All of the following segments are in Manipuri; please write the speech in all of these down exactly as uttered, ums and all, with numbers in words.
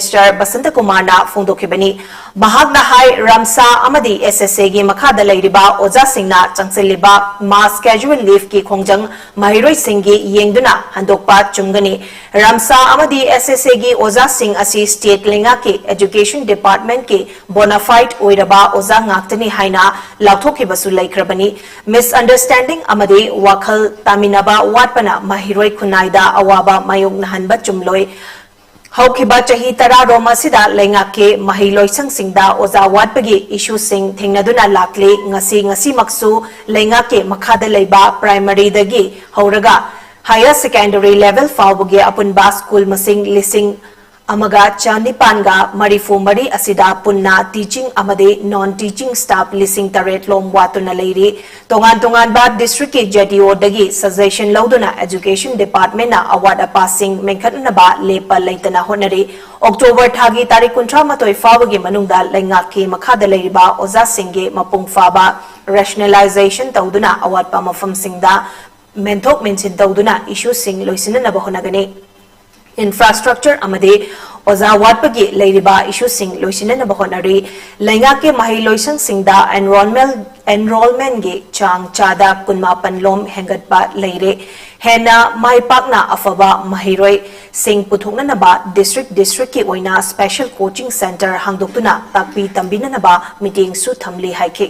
ꯃꯤꯅꯤꯁꯇꯔ ꯕꯁꯟꯇ ꯀꯨꯃꯥꯔꯅ ꯐꯣꯡꯗꯣꯛꯈꯤꯕꯅꯤ꯫ ꯃꯍꯥꯛꯅ ꯍꯥꯏ, ꯔꯝꯁꯥ ꯑꯃꯗꯤ ꯑꯦꯁ ꯑꯦꯁ ꯑꯦꯒꯤ ꯃꯈꯥꯗ ꯂꯩꯔꯤꯕ ꯑꯣꯖꯥꯁꯤꯡꯅ ꯆꯪꯁꯤꯜꯂꯤꯕ ꯃꯥꯁ ꯀꯦꯖꯨꯋꯦꯜ ꯂꯤꯚꯀꯤ ꯈꯣꯡꯖꯪ ꯃꯍꯩꯔꯣꯏꯁꯤꯡꯒꯤ ꯌꯦꯡꯗꯨꯅ ꯍꯟꯗꯣꯛꯄ ꯆꯨꯝꯒꯅꯤ꯫ ꯔꯝꯁꯥ ꯑꯃꯗꯤ ꯑꯦꯁ ꯑꯦꯁ ꯑꯦꯒꯤ ꯑꯣꯖꯥꯁꯤꯡ ꯑꯁꯤ ꯁ꯭ꯇꯦꯠ ꯂꯩꯉꯥꯛꯀꯤ ꯑꯦꯖꯨꯀꯦꯁꯟ ꯗꯤꯄꯥꯔꯠꯃꯦꯟꯠꯀꯤ ꯕꯣꯅꯥꯐꯥꯏꯗ ꯑꯣꯏꯔꯕ ꯑꯣꯖꯥ ꯉꯥꯛꯇꯅꯤ ꯍꯥꯏꯅ ꯂꯥꯎꯊꯣꯛꯈꯤꯕꯁꯨ ꯂꯩꯈ꯭ꯔꯕꯅꯤ꯫ ꯃꯤꯁꯑꯟꯗꯔꯁ꯭ꯇꯦꯟꯗꯤꯡ ꯑꯃꯗꯤ ꯋꯥꯈꯜ ꯇꯥꯃꯤꯟꯅꯕ ꯋꯥꯠꯄꯅ ꯃꯍꯩꯔꯣꯏ ꯈꯨꯟꯅꯥꯏꯗ ꯑꯋꯥꯕ ꯃꯥꯌꯣꯛꯅꯍꯟꯕ ꯆꯨꯝꯂꯣꯏ꯫ ꯍꯧꯈꯤꯕ ꯆꯍꯤ ꯇꯔꯥꯔꯣꯝ ꯑꯁꯤꯗ ꯂꯩꯉꯥꯛꯀꯤ ꯃꯍꯩ ꯂꯣꯏꯁꯪꯁꯤꯡꯗ ꯑꯣꯖꯥ ꯋꯥꯠꯄꯒꯤ ꯏꯁꯨꯁꯤꯡ ꯊꯦꯡꯅꯗꯨꯅ ꯂꯥꯛꯂꯤ꯫ ꯉꯁꯤ, ꯉꯁꯤꯃꯛꯁꯨ ꯂꯩꯉꯥꯛꯀꯤ ꯃꯈꯥꯗ ꯂꯩꯕ ꯄ꯭ꯔꯥꯏꯃꯔꯤꯗꯒꯤ ꯍꯧꯔꯒ ꯍꯥꯌꯔ ꯁꯦꯀꯦꯟꯗꯔꯤ ꯂꯦꯚꯦꯜ ꯐꯥꯎꯕꯒꯤ ꯑꯄꯨꯟꯕ ꯁ꯭ꯀꯨꯜ ꯃꯁꯤꯡ ꯂꯤꯁꯤꯡ ꯑꯃꯒ ꯆꯅꯤꯄꯥꯟꯒ ꯃꯔꯤꯐꯨ ꯃꯔꯤ ꯑꯁꯤꯗ ꯄꯨꯟꯅ ꯇꯤꯆꯤꯡ ꯑꯃꯗꯤ ꯅꯣꯟ ꯇꯤꯆꯤꯡ ꯁ꯭ꯇꯥꯐ ꯂꯤꯁꯤꯡ ꯇꯔꯦꯠ ꯂꯣꯝ ꯋꯥꯠꯇꯨꯅ ꯂꯩꯔꯤ꯫ ꯇꯣꯉꯥꯟ ꯇꯣꯉꯥꯟꯕ ꯗꯤꯁꯇ꯭ꯔꯤꯛꯀꯤ ꯖꯦ ꯗꯤ ꯑꯣꯗꯒꯤ ꯁꯖꯦꯁꯟ ꯂꯧꯗꯨꯅ ꯑꯦꯖꯨꯀꯦꯁꯟ ꯗꯤꯄꯥꯔꯠꯃꯦꯟꯠꯅ ꯑꯋꯥꯠ ꯑꯄꯥꯁꯤꯡ ꯃꯦꯟꯈꯠꯅꯅꯕ ꯂꯦꯞꯄ ꯂꯩꯇꯅ ꯍꯣꯠꯅꯔꯤ꯫ ꯑꯣꯛꯇꯣꯕꯔ ꯊꯥꯒꯤ ꯇꯥꯔꯤꯛ ꯀꯨꯟꯊ꯭ꯔꯥ ꯃꯥꯊꯣꯏ ꯐꯥꯎꯕꯒꯤ ꯃꯅꯨꯡꯗ ꯂꯩꯉꯥꯛꯀꯤ ꯃꯈꯥꯗ ꯂꯩꯔꯤꯕ ꯑꯣꯖꯥꯁꯤꯡꯒꯤ ꯃꯄꯨꯡ ꯐꯥꯕ ꯔꯦꯁꯅꯦꯂꯥꯏꯖꯦꯁꯟ ꯇꯧꯗꯨꯅ ꯑꯋꯥꯠꯄ ꯃꯐꯝꯁꯤꯡꯗ ꯃꯦꯟꯊꯣꯛ ꯃꯦꯟꯁꯤꯟ ꯇꯧꯗꯨꯅ ꯏꯁꯨꯁꯤꯡ ꯂꯣꯏꯁꯤꯟꯅꯅꯕ ꯍꯣꯠꯅꯒꯅꯤ꯫ ꯏꯟꯐ꯭ꯔꯥꯁ꯭ꯇ꯭ꯔꯛꯆꯔ ꯑꯃꯗꯤ ꯑꯣꯖꯥ ꯋꯥꯠꯄꯒꯤ ꯂꯩꯔꯤꯕ ꯏꯁꯨꯁꯤꯡ ꯂꯣꯏꯁꯤꯟꯅꯅꯕ ꯍꯣꯠꯅꯔꯤ꯫ ꯂꯩꯉꯥꯛꯀꯤ ꯃꯍꯩ ꯂꯣꯏꯁꯪꯁꯤꯡꯗ ꯑꯦꯟꯔꯣꯜꯃꯦꯟ, ꯑꯦꯟꯔꯣꯜꯃꯦꯟꯒꯤ ꯆꯥꯡ ꯆꯥꯗ ꯀꯨꯟꯃꯥꯄꯟ ꯂꯣꯝ ꯍꯦꯟꯒꯠꯄ ꯂꯩꯔꯦ꯫ ꯍꯦꯟꯅ ꯃꯥꯏ ꯄꯥꯛꯅ ꯑꯐꯕ ꯃꯍꯩꯔꯣꯏꯁꯤꯡ ꯄꯨꯊꯣꯛꯅꯅꯕ ꯗꯤꯁꯇ꯭ꯔꯤꯛ ꯗꯤꯁꯇ꯭ꯔꯤꯛꯀꯤ ꯑꯣꯏꯅ ꯁ꯭ꯄꯦꯁꯦꯜ ꯀꯣꯆꯤꯡ ꯁꯦꯟꯇꯔ ꯍꯥꯡꯗꯣꯛꯇꯨꯅ ꯇꯥꯛꯄꯤ ꯇꯝꯕꯤꯅꯅꯕ ꯃꯤꯠꯌꯦꯡꯁꯨ ꯊꯝꯂꯤ ꯍꯥꯏꯈꯤ꯫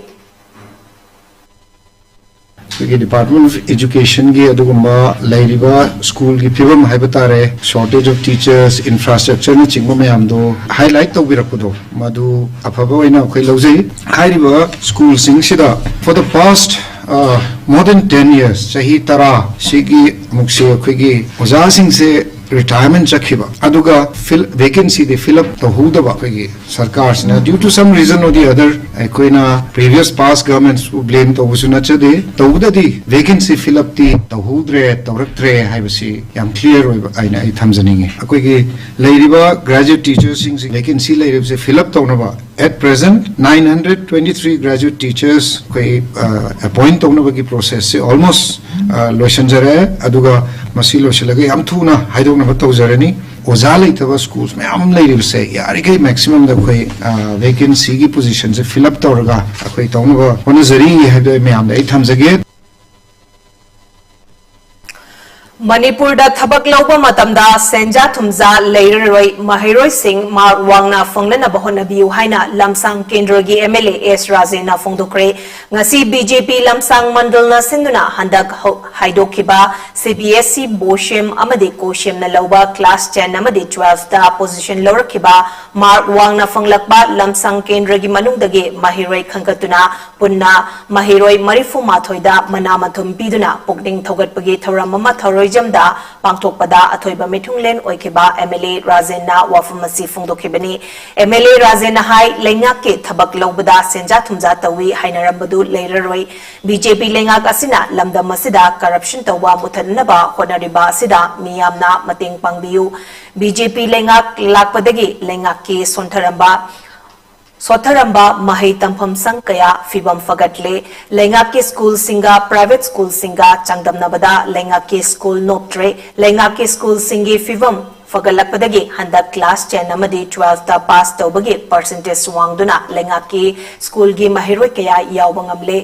ꯑꯩꯈꯣꯏꯒꯤ ꯗꯤꯄꯥꯔꯠꯃꯦꯟꯠ ꯑꯣꯐ ꯑꯦꯖꯨꯀꯦꯁꯟꯒꯤ ꯑꯗꯨꯒꯨꯝꯕ ꯂꯩꯔꯤꯕ ꯁ꯭ꯀꯨꯜꯒꯤ ꯐꯤꯕꯝ ꯍꯥꯏꯕ ꯇꯥꯔꯦ, shortage of teachers, ꯏꯟꯐ꯭ꯔꯥꯁ꯭ꯇ꯭ꯔꯛꯆꯔꯅꯆꯤꯡꯕ ꯃꯌꯥꯝꯗꯣ ꯍꯥꯏꯂꯥꯏꯠ ꯇꯧꯕꯤꯔꯛꯄꯗꯣ, ꯃꯗꯨ ꯑꯐꯕ ꯑꯣꯏꯅ ꯑꯩꯈꯣꯏ ꯂꯧꯖꯩ꯫ ꯍꯥꯏꯔꯤꯕ ꯁ꯭ꯀꯨꯜꯁꯤꯡꯁꯤꯗ for the past, uh, more than ten years, ꯆꯍꯤ ꯇꯔꯥ ꯁꯤꯒꯤ ꯑꯃꯨꯛꯁꯦ ꯑꯩꯈꯣꯏꯒꯤ ꯑꯣꯖꯥꯁꯤꯡꯁꯦ ꯔꯤꯇꯥꯌꯔꯃꯦꯟꯠ ꯆꯠꯈꯤꯕ, ꯑꯗꯨꯒ ꯐꯤꯜ, ꯚꯦꯀꯦꯟꯁꯤꯗꯤ ꯐꯤꯜ ꯑꯞ ꯇꯧꯍꯧꯗꯕ ꯑꯩꯈꯣꯏꯒꯤ ꯁꯔꯀꯥꯔꯁꯤꯅ, due to some reason or the other, ꯑꯩꯈꯣꯏꯅ previous past governmentsꯄꯨ ꯕ꯭ꯂꯦꯝ ꯇꯧꯕꯁꯨ ꯅꯠꯆꯗꯦ, ꯇꯧꯕꯗꯗꯤ ꯚꯦꯀꯦꯟꯁꯤ ꯐꯤꯜ ꯑꯞꯇꯤ ꯇꯧꯍꯧꯗ꯭ꯔꯦ, ꯇꯧꯔꯛꯇ꯭ꯔꯦ ꯍꯥꯏꯕꯁꯤ ꯌꯥꯝ ꯀ꯭ꯂꯤꯌꯥꯔ ꯑꯣꯏꯕ ꯍꯥꯏꯅ ꯑꯩ ꯊꯝꯖꯅꯤꯡꯉꯤ꯫ ꯑꯩꯈꯣꯏꯒꯤ ꯂꯩꯔꯤꯕ ꯒ꯭ꯔꯦꯖꯨꯑꯦꯠ ꯇꯤꯆꯔꯁꯤꯡꯁꯤ ꯚꯦꯀꯦꯟꯁꯤ ꯂꯩꯔꯤꯕꯁꯦ ꯐꯤꯜ ꯑꯞ ꯇꯧꯅꯕ at present nine hundred twenty three graduate teachers ꯑꯩꯈꯣꯏ ꯑꯦꯄꯣꯏꯟꯠ ꯇꯧꯅꯕꯒꯤ ꯄ꯭ꯔꯣꯁꯦꯁꯁꯦ ꯑꯣꯜꯃꯣꯁ ꯂꯣꯏꯁꯤꯟꯖꯔꯦ꯫ ꯑꯗꯨꯒ ꯃꯁꯤ ꯂꯣꯏꯁꯤꯜꯂꯒ ꯌꯥꯝ ꯊꯨꯅ ꯍꯥꯏꯗꯣꯛꯅꯕ ꯇꯧꯖꯔꯅꯤ꯫ ꯑꯣꯖꯥ ꯂꯩꯇꯕ ꯁ꯭ꯀꯨꯜꯁ ꯃꯌꯥꯝ ꯑꯃ ꯂꯩꯔꯤꯕꯁꯦ ꯌꯥꯔꯤꯈꯩ ꯃꯦꯛꯁꯤꯃꯝꯗ ꯑꯩꯈꯣꯏ ꯚꯦꯀꯦꯟꯁꯤꯒꯤ ꯄꯣꯖꯤꯁꯟꯁꯦ ꯐꯤꯜ ꯑꯞ ꯇꯧꯔꯒ ꯑꯩꯈꯣꯏ ꯇꯧꯅꯕ ꯍꯣꯠꯅꯖꯔꯤ ꯍꯥꯏꯕꯗꯣ ꯑꯩ ꯃꯌꯥꯝꯗ ꯑꯩ ꯊꯝꯖꯒꯦ꯫ ꯃꯅꯤꯄꯨꯔꯗ ꯊꯕꯛ ꯂꯧꯕ ꯃꯇꯝꯗ ꯁꯦꯟꯖꯥ ꯊꯨꯝꯖꯥ ꯂꯩꯔꯔꯣꯏ, ꯃꯍꯩꯔꯣꯏꯁꯤꯡ ꯃꯥꯔꯛ ꯋꯥꯡꯅ ꯐꯪꯅꯅꯕ ꯍꯣꯠꯅꯕꯤꯌꯨ ꯍꯥꯏꯅ ꯂꯝꯁꯥꯡ ꯀꯦꯟꯗ꯭ꯔꯒꯤ ꯑꯦꯝ ꯑꯦꯜ ꯑꯦ ꯑꯦꯁ ꯔꯥꯖꯦꯟꯅ ꯐꯣꯡꯗꯣꯛꯈ꯭ꯔꯦ꯫ ꯉꯁꯤ ꯕꯤ ꯖꯦ ꯄꯤ ꯂꯝꯁꯥꯡ ꯃꯟꯗꯜꯅ ꯁꯤꯟꯗꯨꯅ ꯍꯟꯗꯛ ꯍꯧ-, ꯍꯥꯏꯗꯣꯛꯈꯤꯕ ꯁꯤ ꯕꯤ ꯑꯦꯁ ꯏ ꯕꯣꯁꯦꯝ ꯑꯃꯗꯤ ꯀꯣꯁꯦꯝꯅ ꯂꯧꯕ ꯀ꯭ꯂꯥꯁ ꯇꯦꯟ ꯑꯃꯗꯤ ꯇꯨꯋꯦꯜꯐꯇ ꯄꯣꯖꯤꯁꯟ ꯂꯧꯔꯛꯈꯤꯕ ꯃꯥꯔꯛ ꯋꯥꯡꯅ ꯐꯪꯂꯛꯄ ꯂꯝꯁꯥꯡ ꯀꯦꯟꯗ꯭ꯔꯒꯤ ꯃꯅꯨꯡꯗꯒꯤ ꯃꯍꯩꯔꯣꯏ ꯈꯟꯒꯠꯇꯨꯅ ꯄꯨꯟꯅ ꯃꯍꯩꯔꯣꯏ ꯃꯔꯤꯐꯨ ꯃꯥꯊꯣꯏꯗ ꯃꯅꯥ ꯃꯊꯨꯝ ꯄꯤꯗꯨꯅ ꯄꯨꯛꯅꯤꯡ ꯊꯧꯒꯠꯄꯒꯤ ꯊꯧꯔꯝ ꯑꯃ ꯊꯧꯔꯣꯏꯖꯝꯗ ꯄꯥꯡꯊꯣꯛꯄꯗ ꯑꯊꯣꯏꯕ ꯃꯤꯊꯨꯡꯂꯦꯟ ꯑꯣꯏꯈꯤꯕ ꯑꯦꯝ ꯑꯦꯜ ꯑꯦ ꯔꯥꯖꯦꯟꯅ ꯋꯥꯐꯝ ꯑꯁꯤ ꯐꯣꯡꯗꯣꯛꯈꯤꯕꯅꯤ꯫ ꯑꯦꯝ ꯑꯦꯜ ꯑꯦ ꯔꯥꯖꯦꯟꯅ ꯍꯥꯏ, ꯂꯩꯉꯥꯛꯀꯤ ꯊꯕꯛ ꯂꯧꯕꯗ ꯁꯦꯟꯖꯥ ꯊꯨꯝꯖꯥ ꯇꯧꯏ ꯍꯥꯏꯅꯔꯝꯕꯗꯨ ꯂꯩꯔꯔꯣꯏ꯫ ꯕꯤ ꯖꯦ ꯄꯤ ꯂꯩꯉꯥꯛ ꯑꯁꯤꯅ ꯂꯝꯗꯝ ꯑꯁꯤꯗ ꯀꯔꯞꯁꯟ ꯇꯧꯕ ꯃꯨꯊꯠꯅꯅꯕ ꯍꯣꯠꯅꯔꯤꯕ ꯑꯁꯤꯗ ꯃꯤꯌꯥꯝꯅ ꯃꯇꯦꯡ ꯄꯥꯡꯕꯤꯌꯨ꯫ ꯕꯤ ꯖꯦ ꯄꯤ ꯂꯩꯉꯥꯛ ꯂꯥꯛꯄꯗꯒꯤ ꯂꯩꯉꯥꯛꯀꯤ ꯁꯣꯟꯊꯔꯝꯕ ꯁꯣꯠꯊꯔꯝꯕ ꯃꯍꯩ ꯇꯝꯐꯝ ꯁꯪ ꯀꯌꯥ ꯐꯤꯕꯝ ꯐꯒꯠꯂꯦ꯫ ꯂꯩꯉꯥꯛꯀꯤ ꯁ꯭ꯀꯨꯜꯁꯤꯡꯒ ꯄ꯭ꯔꯥꯏꯚꯦꯠ ꯁ꯭ꯀꯨꯜꯁꯤꯡꯒ ꯆꯥꯡꯗꯝꯅꯕꯗ ꯂꯩꯉꯥꯛꯀꯤ ꯁ꯭ꯀꯨꯜ ꯅꯣꯞꯇ꯭ꯔꯦ꯫ ꯂꯩꯉꯥꯛꯀꯤ ꯁ꯭ꯀꯨꯜꯁꯤꯡꯒꯤ ꯐꯤꯕꯝ ꯐꯒꯠꯂꯛꯄꯗꯒꯤ ꯍꯟꯗꯛ ꯀ꯭ꯂꯥꯁ ꯇꯦꯟ ꯑꯃꯗꯤ ꯇꯨꯋꯦꯜꯐꯇ ꯄꯥꯁ ꯇꯧꯕꯒꯤ ꯄꯔꯁꯦꯟꯇꯦꯖ ꯋꯥꯡꯗꯨꯅ ꯂꯩꯉꯥꯛꯀꯤ ꯁ꯭ꯀꯨꯜꯒꯤ ꯃꯍꯩꯔꯣꯏ ꯀꯌꯥ ꯌꯥꯎꯕ ꯉꯝꯂꯦ꯫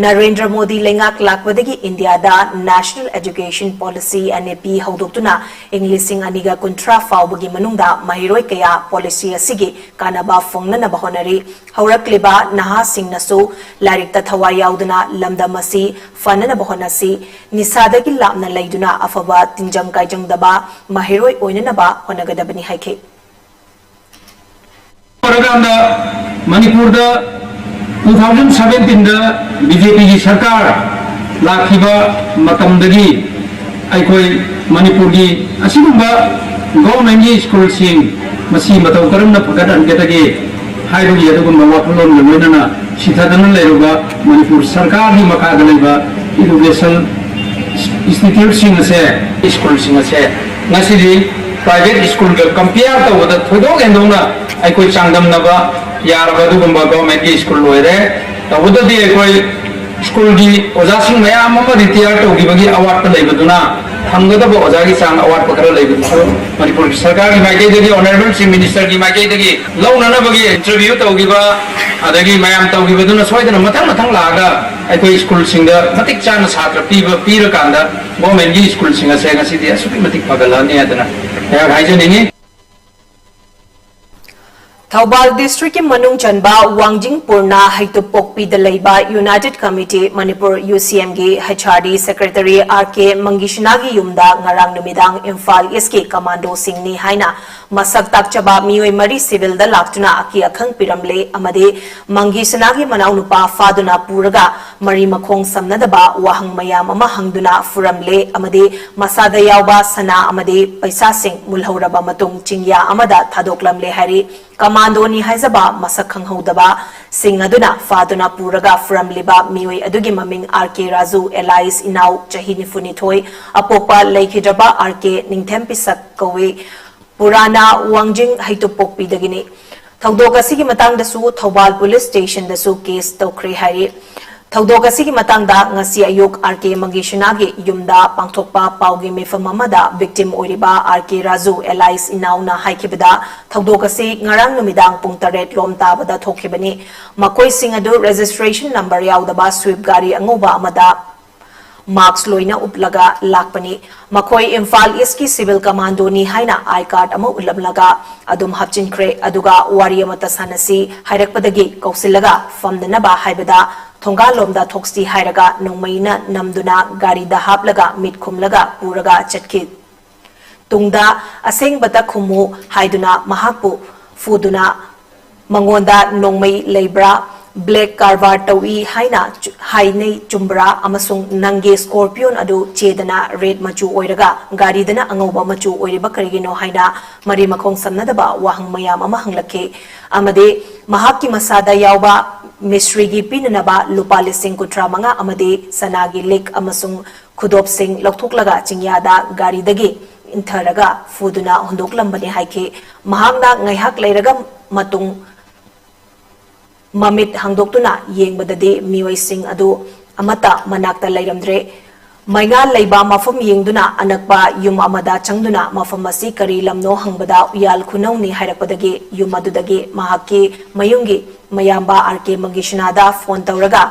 ꯅꯔꯦꯟꯗ꯭ꯔ ꯃꯣꯗꯤ ꯂꯩꯉꯥꯛ ꯂꯥꯛꯄꯗꯒꯤ ꯏꯟꯗꯤꯌꯥꯗ National Education Policy, N E P, ꯍꯧꯗꯣꯛꯇꯨꯅ ꯏꯪ ꯂꯤꯁꯤꯡ ꯑꯅꯤꯒ ꯀꯨꯟꯊ꯭ꯔꯥ ꯐꯥꯎꯕꯒꯤ ꯃꯅꯨꯡꯗ ꯃꯍꯩꯔꯣꯏ ꯀꯌꯥ ꯄꯣꯂꯤꯁꯤ ꯑꯁꯤꯒꯤ ꯀꯥꯟꯅꯕ ꯐꯪꯅꯅꯕ ꯍꯣꯠꯅꯔꯤ꯫ ꯍꯧꯔꯛꯂꯤꯕ ꯅꯍꯥꯁꯤꯡꯅꯁꯨ ꯂꯥꯏꯔꯤꯛꯇ ꯊꯋꯥꯏ ꯌꯥꯎꯗꯨꯅ ꯂꯝꯗꯝ ꯑꯁꯤ ꯐꯅꯅꯕ ꯍꯣꯠꯅꯁꯤ꯫ ꯅꯤꯁꯥꯗꯒꯤ ꯂꯥꯞꯅ ꯂꯩꯗꯨꯅ ꯑꯐꯕ ꯇꯤꯟꯖꯪ ꯀꯥꯏꯖꯪꯗꯕ ꯃꯍꯩꯔꯣꯏ ꯑꯣꯏꯅꯅꯕ ꯍꯣꯠꯅꯒꯗꯕꯅꯤ ꯍꯥꯏꯈꯤ꯫ ꯐꯔꯀꯥꯟꯗ ꯃꯅꯤꯄꯨꯔꯗ two thousand seventeenꯗ BJPꯒꯤ ꯁꯔꯀꯥꯔ ꯂꯥꯛꯈꯤꯕ ꯃꯇꯝꯗꯒꯤ ꯑꯩꯈꯣꯏ ꯃꯅꯤꯄꯨꯔꯒꯤ ꯑꯁꯤꯒꯨꯝꯕ governmentꯀꯤ ꯁ꯭ꯀꯨꯜꯁꯤꯡ ꯃꯁꯤ ꯃꯇꯧ ꯀꯔꯝꯅ ꯐꯒꯠꯍꯟꯒꯗꯒꯦ ꯍꯥꯏꯕꯒꯤ ꯑꯗꯨꯒꯨꯝꯕ ꯋꯥꯈꯜꯂꯣꯟꯒ ꯂꯣꯏꯅꯅ ꯁꯤꯊꯗꯅ ꯂꯩꯔꯕ ꯃꯅꯤꯄꯨꯔ ꯁꯔꯀꯥꯔꯒꯤ ꯃꯈꯥꯗ ꯂꯩꯕ education instituteꯁꯤꯡ ꯑꯁꯦ, ꯁ꯭ꯀꯨꯜꯁꯤꯡ ꯑꯁꯦ ꯉꯁꯤꯗꯤ private ꯁ꯭ꯀꯨꯜꯒ compare ꯇꯧꯕꯗ ꯊꯣꯏꯗꯣꯛ ꯍꯦꯟꯗꯣꯛꯅ ꯑꯩꯈꯣꯏ ꯆꯥꯡꯗꯝꯅꯕ ꯌꯥꯔꯕ ꯑꯗꯨꯒꯨꯝꯕ governmentꯀꯤ ꯁ꯭ꯀꯨꯜ ꯑꯣꯏꯔꯦ꯫ ꯇꯧꯕꯇꯗꯤ ꯑꯩꯈꯣꯏ ꯁ꯭ꯀꯨꯜꯒꯤ ꯑꯣꯖꯥꯁꯤꯡ ꯃꯌꯥꯝ ꯑꯃ retire ꯇꯧꯈꯤꯕꯒꯤ ꯑꯋꯥꯠꯄ ꯂꯩꯕꯗꯨꯅ ꯐꯪꯒꯗꯕ ꯑꯣꯖꯥꯒꯤ ꯆꯥꯡ ꯑꯋꯥꯠꯄ ꯈꯔ ꯂꯩꯕꯗꯨꯁꯨ ꯃꯅꯤꯄꯨꯔꯒꯤ ꯁꯔꯀꯥꯔꯒꯤ ꯃꯥꯏꯀꯩꯗꯒꯤ, ꯑꯣꯅꯔꯦꯕꯜ ꯆꯤꯐ ꯃꯤꯅꯤꯁꯇꯔꯒꯤ ꯃꯥꯏꯀꯩꯗꯒꯤ ꯂꯧꯅꯅꯕꯒꯤ ꯏꯟꯇꯔꯚ꯭ꯌꯨ ꯇꯧꯈꯤꯕ, ꯑꯗꯒꯤ ꯃꯌꯥꯝ ꯇꯧꯈꯤꯕꯗꯨꯅ ꯁꯣꯏꯗꯅ ꯃꯊꯪ ꯃꯊꯪ ꯂꯥꯛꯑꯒ ꯑꯩꯈꯣꯏ ꯁ꯭ꯀꯨꯜꯁꯤꯡꯗ ꯃꯇꯤꯛ ꯆꯥꯅ ꯁꯥꯇ꯭ꯔ ꯄꯤꯕ, ꯄꯤꯔꯀꯥꯟꯗ ꯒꯣꯔꯃꯦꯟꯒꯤ ꯁ꯭ꯀꯨꯜꯁꯤꯡ ꯑꯁꯦ ꯉꯁꯤꯗꯤ ꯑꯁꯨꯛꯀꯤ ꯃꯇꯤꯛ ꯐꯒꯠꯂꯛꯑꯅꯤ ꯍꯥꯏꯗꯅ ꯑꯩꯍꯥꯛ ꯍꯥꯏꯖꯅꯤꯡꯉꯤ꯫ ꯊꯧꯕꯥꯜ ꯗꯤꯁꯇ꯭ꯔꯤꯛꯀꯤ ꯃꯅꯨꯡ ꯆꯟꯕ ꯋꯥꯡꯖꯤꯡ ꯄꯨꯔꯅ ꯍꯩꯇꯨꯞꯄꯣꯛꯄꯤꯗ ꯂꯩꯕ United committee Manipur, U C ꯑꯦꯝꯒꯤ H R D secretary R K ꯃꯪꯒꯤꯁꯅꯥꯒꯤ ꯌꯨꯝꯗ ꯉꯔꯥꯡ ꯅꯨꯃꯤꯗꯥꯡ ꯏꯝꯐꯥꯜ ꯏꯁꯀꯤ ꯀꯃꯥꯟꯗꯣꯁꯤꯡꯅꯤ ꯍꯥꯏꯅ ꯃꯁꯛ ꯇꯥꯛꯆꯕ ꯃꯤꯑꯣꯏ ꯃꯔꯤ ꯁꯤꯚꯤꯜꯗ ꯂꯥꯛꯇꯨꯅ ꯑꯀꯤ ꯑꯈꯪ ꯄꯤꯔꯝꯂꯦ ꯑꯃꯗꯤ ꯃꯪꯒꯤꯁꯅꯥꯒꯤ ꯃꯅꯥꯎꯅꯨꯄꯥ ꯐꯥꯗꯨꯅ ꯄꯨꯔꯒ ꯃꯔꯤ ꯃꯈꯣꯡ ꯁꯝꯅꯗꯕ ꯋꯥꯍꯪ ꯃꯌꯥꯝ ꯑꯃ ꯍꯪꯗꯨꯅ ꯐꯨꯔꯝꯂꯦ ꯑꯃꯗꯤ ꯃꯁꯥꯗ ꯌꯥꯎꯕ ꯁꯅꯥ ꯑꯃꯗꯤ ꯄꯩꯁꯥꯁꯤꯡ ꯃꯨꯜꯍꯧꯔꯕ ꯃꯇꯨꯡ ꯆꯤꯡꯌꯥ ꯑꯃꯗ ꯊꯥꯗꯣꯛꯂꯝꯂꯦ ꯍꯥꯏꯔꯤ꯫ ꯀꯃꯥꯟꯗꯣꯅꯤ ꯍꯥꯏꯖꯕ ꯃꯁꯛ ꯈꯪꯍꯧꯗꯕ ꯁꯤꯡ ꯑꯗꯨꯅ ꯐꯥꯗꯨꯅ ꯄꯨꯔꯒ ꯐꯨꯔꯝꯂꯤꯕ ꯃꯤꯑꯣꯏ ꯑꯗꯨꯒꯤ ꯃꯃꯤꯡ ꯑꯥꯔ ꯀꯦ ꯔꯥꯖꯨ, ꯑꯦꯂꯥꯏꯁ ꯏꯅꯥꯎ, ꯆꯍꯤ ꯅꯤꯐꯨꯅꯤꯊꯣꯏ, ꯑꯄꯣꯛꯄ ꯂꯩꯈꯤꯗ꯭ꯔꯕ ꯑꯥꯔ ꯀꯦ ꯅꯤꯡꯊꯦꯝ ꯄꯤꯁꯛ ꯀꯧꯏ꯫ ꯄꯨꯔꯥꯅ ꯋꯥꯡꯖꯤꯡ ꯍꯩꯇꯨꯞꯄꯣꯛꯄꯤꯗꯒꯤꯅꯤ꯫ ꯊꯧꯗꯣꯛ ꯑꯁꯤꯒꯤ ꯃꯇꯥꯡꯗꯁꯨ ꯊꯧꯕꯥꯜ ꯄꯨꯂꯤꯁ ꯁ꯭ꯇꯦꯁꯟꯗꯁꯨ ꯀꯦꯁ ꯇꯧꯈ꯭ꯔꯦ ꯍꯥꯏꯔꯤ꯫ ꯊꯧꯗꯣꯛ ꯑꯁꯤꯒꯤ ꯃꯇꯥꯡꯗ ꯉꯁꯤ ꯑꯌꯨꯛ ꯑꯥꯔ ꯀꯦ ꯃꯪꯒꯤꯁꯅꯥꯒꯤ ꯌꯨꯝꯗ ꯄꯥꯡꯊꯣꯛꯄ ꯄꯥꯎꯒꯤ ꯃꯤꯐꯝ ꯑꯃꯗ ꯚꯤꯛꯇꯤꯝ ꯑꯣꯏꯔꯤꯕ ꯑꯥꯔ ꯀꯦ ꯔꯥꯖꯨ, ꯑꯦꯂꯥꯏꯁ ꯏꯅꯥꯎꯅ ꯍꯥꯏꯈꯤꯕꯗ, ꯊꯧꯗꯣꯛ ꯑꯁꯤ ꯉꯔꯥꯡ ꯅꯨꯃꯤꯗꯥꯡ ꯄꯨꯡ ꯇꯔꯦꯠ ꯂꯣꯝ ꯇꯥꯕꯗ ꯊꯣꯛꯈꯤꯕꯅꯤ꯫ ꯃꯈꯣꯏꯁꯤꯡ ꯑꯗꯨ ꯔꯦꯖꯤꯁꯇ꯭ꯔꯦꯁꯟ ꯅꯝꯕꯔ ꯌꯥꯎꯗꯕ ꯁ꯭ꯋꯤꯐ ꯒꯥꯔꯤ ꯑꯉꯧꯕ ꯑꯃꯗ ꯃꯥꯛꯁ ꯂꯣꯏꯅ ꯎꯞꯂꯒ ꯂꯥꯛꯄꯅꯤ꯫ ꯃꯈꯣꯏ ꯏꯝꯐꯥꯜ ꯏꯁꯀꯤ ꯁꯤꯚꯤꯜ ꯀꯃꯥꯟꯗꯣꯅꯤ ꯍꯥꯏꯅ ꯑꯥꯏ ꯀꯥꯔꯗ ꯑꯃ ꯎꯠꯂꯝꯂꯒ ꯑꯗꯨꯝ ꯍꯥꯞꯆꯤꯟꯈ꯭ꯔꯦ꯫ ꯑꯗꯨꯒ ꯋꯥꯔꯤ ꯑꯃꯠꯇ ꯁꯥꯟꯅꯁꯤ ꯍꯥꯏꯔꯛꯄꯗꯒꯤ ꯀꯧꯁꯤꯜꯂꯒ ꯐꯝꯅꯅꯕ ꯍꯥꯏꯕꯗ ꯊꯣꯡꯒꯥꯜꯂꯣꯝꯗ ꯊꯣꯛꯁꯤ ꯍꯥꯏꯔꯒ ꯅꯣꯡꯃꯩꯅ ꯅꯝꯗꯨꯅ ꯒꯥꯔꯤꯗ ꯍꯥꯞꯂꯒ ꯃꯤꯠ ꯈꯨꯝꯂꯒ ꯄꯨꯔꯒ ꯆꯠꯈꯤ꯫ ꯇꯨꯡꯗ ꯑꯁꯦꯡꯕꯇ ꯈꯨꯝꯃꯨ ꯍꯥꯏꯗꯨꯅ ꯃꯍꯥꯛꯄꯨ ꯐꯨꯗꯨꯅ ꯃꯉꯣꯟꯗ ꯅꯣꯡꯃꯩ ꯂꯩꯕ꯭ꯔꯥ, ꯕ꯭ꯂꯦꯛ ꯀꯔꯕꯥꯔ ꯇꯧꯏ ꯍꯥꯏꯅ ꯆꯨ-, ꯍꯥꯏꯅꯩ ꯆꯨꯝꯕ꯭ꯔꯥ ꯑꯃꯁꯨꯡ ꯅꯪꯒꯤ ꯁ꯭ꯀꯣꯔꯄꯤꯌꯣꯟ ꯑꯗꯨ ꯆꯦꯗꯅ ꯔꯦꯗ ꯃꯆꯨ ꯑꯣꯏꯔꯒ ꯒꯥꯔꯤꯗꯅ ꯑꯉꯧꯕ ꯃꯆꯨ ꯑꯣꯏꯔꯤꯕ ꯀꯔꯤꯒꯤꯅꯣ ꯍꯥꯏꯅ ꯃꯔꯤ ꯃꯈꯣꯡ ꯁꯝꯅꯗꯕ ꯋꯥꯍꯪ ꯃꯌꯥꯝ ꯑꯃ ꯍꯪꯂꯛꯈꯤ꯫ ꯑꯃꯗꯤ ꯃꯍꯥꯛꯀꯤ ꯃꯁꯥꯗ ꯌꯥꯎꯕ ꯃꯤꯁꯇ꯭ꯔꯤꯒꯤ ꯄꯤꯅꯅꯕ ꯂꯨꯄꯥ ꯂꯤꯁꯤꯡ ꯀꯨꯟꯊ꯭ꯔꯥ ꯃꯉꯥ ꯑꯃꯗꯤ ꯁꯅꯥꯒꯤ ꯂꯤꯛ ꯑꯃꯁꯨꯡ ꯈꯨꯗꯣꯞꯁꯤꯡ ꯂꯧꯊꯣꯛꯂꯒ ꯆꯤꯡꯌꯥꯗ ꯒꯥꯔꯤꯗꯒꯤ ꯏꯟꯊꯔꯒ ꯐꯨꯗꯨꯅ ꯍꯨꯟꯗꯣꯛꯂꯝꯕꯅꯤ ꯍꯥꯏꯈꯤ꯫ ꯃꯍꯥꯛꯅ ꯉꯥꯏꯍꯥꯛ ꯂꯩꯔꯒ ꯃꯇꯨꯡ ꯃꯃꯤꯠ ꯍꯥꯡꯗꯣꯛꯇꯨꯅ ꯌꯦꯡꯕꯗꯗꯤ ꯃꯤꯑꯣꯏꯁꯤꯡ ꯑꯗꯨ ꯑꯃꯠꯇ ꯃꯅꯥꯛꯇ ꯂꯩꯔꯝꯗ꯭ꯔꯦ꯫ ꯃꯩꯉꯥꯜ ꯂꯩꯕ ꯃꯐꯝ ꯌꯦꯡꯗꯨꯅ ꯑꯅꯛꯄ ꯌꯨꯝ ꯑꯃꯗ ꯆꯪꯗꯨꯅ ꯃꯐꯝ ꯑꯁꯤ ꯀꯔꯤ ꯂꯝꯅꯣ ꯍꯪꯕꯗ ꯎꯌꯥꯜ ꯈꯨꯅꯧꯅꯤ ꯍꯥꯏꯔꯛꯄꯗꯒꯤ ꯌꯨꯝ ꯑꯗꯨꯗꯒꯤ ꯃꯍꯥꯛꯀꯤ ꯃꯌꯨꯝꯒꯤ ꯃꯌꯥꯝꯕ ꯑꯥꯔ ꯀꯦ ꯃꯪꯒꯤꯁꯅꯥꯗ ꯐꯣꯟ ꯇꯧꯔꯒ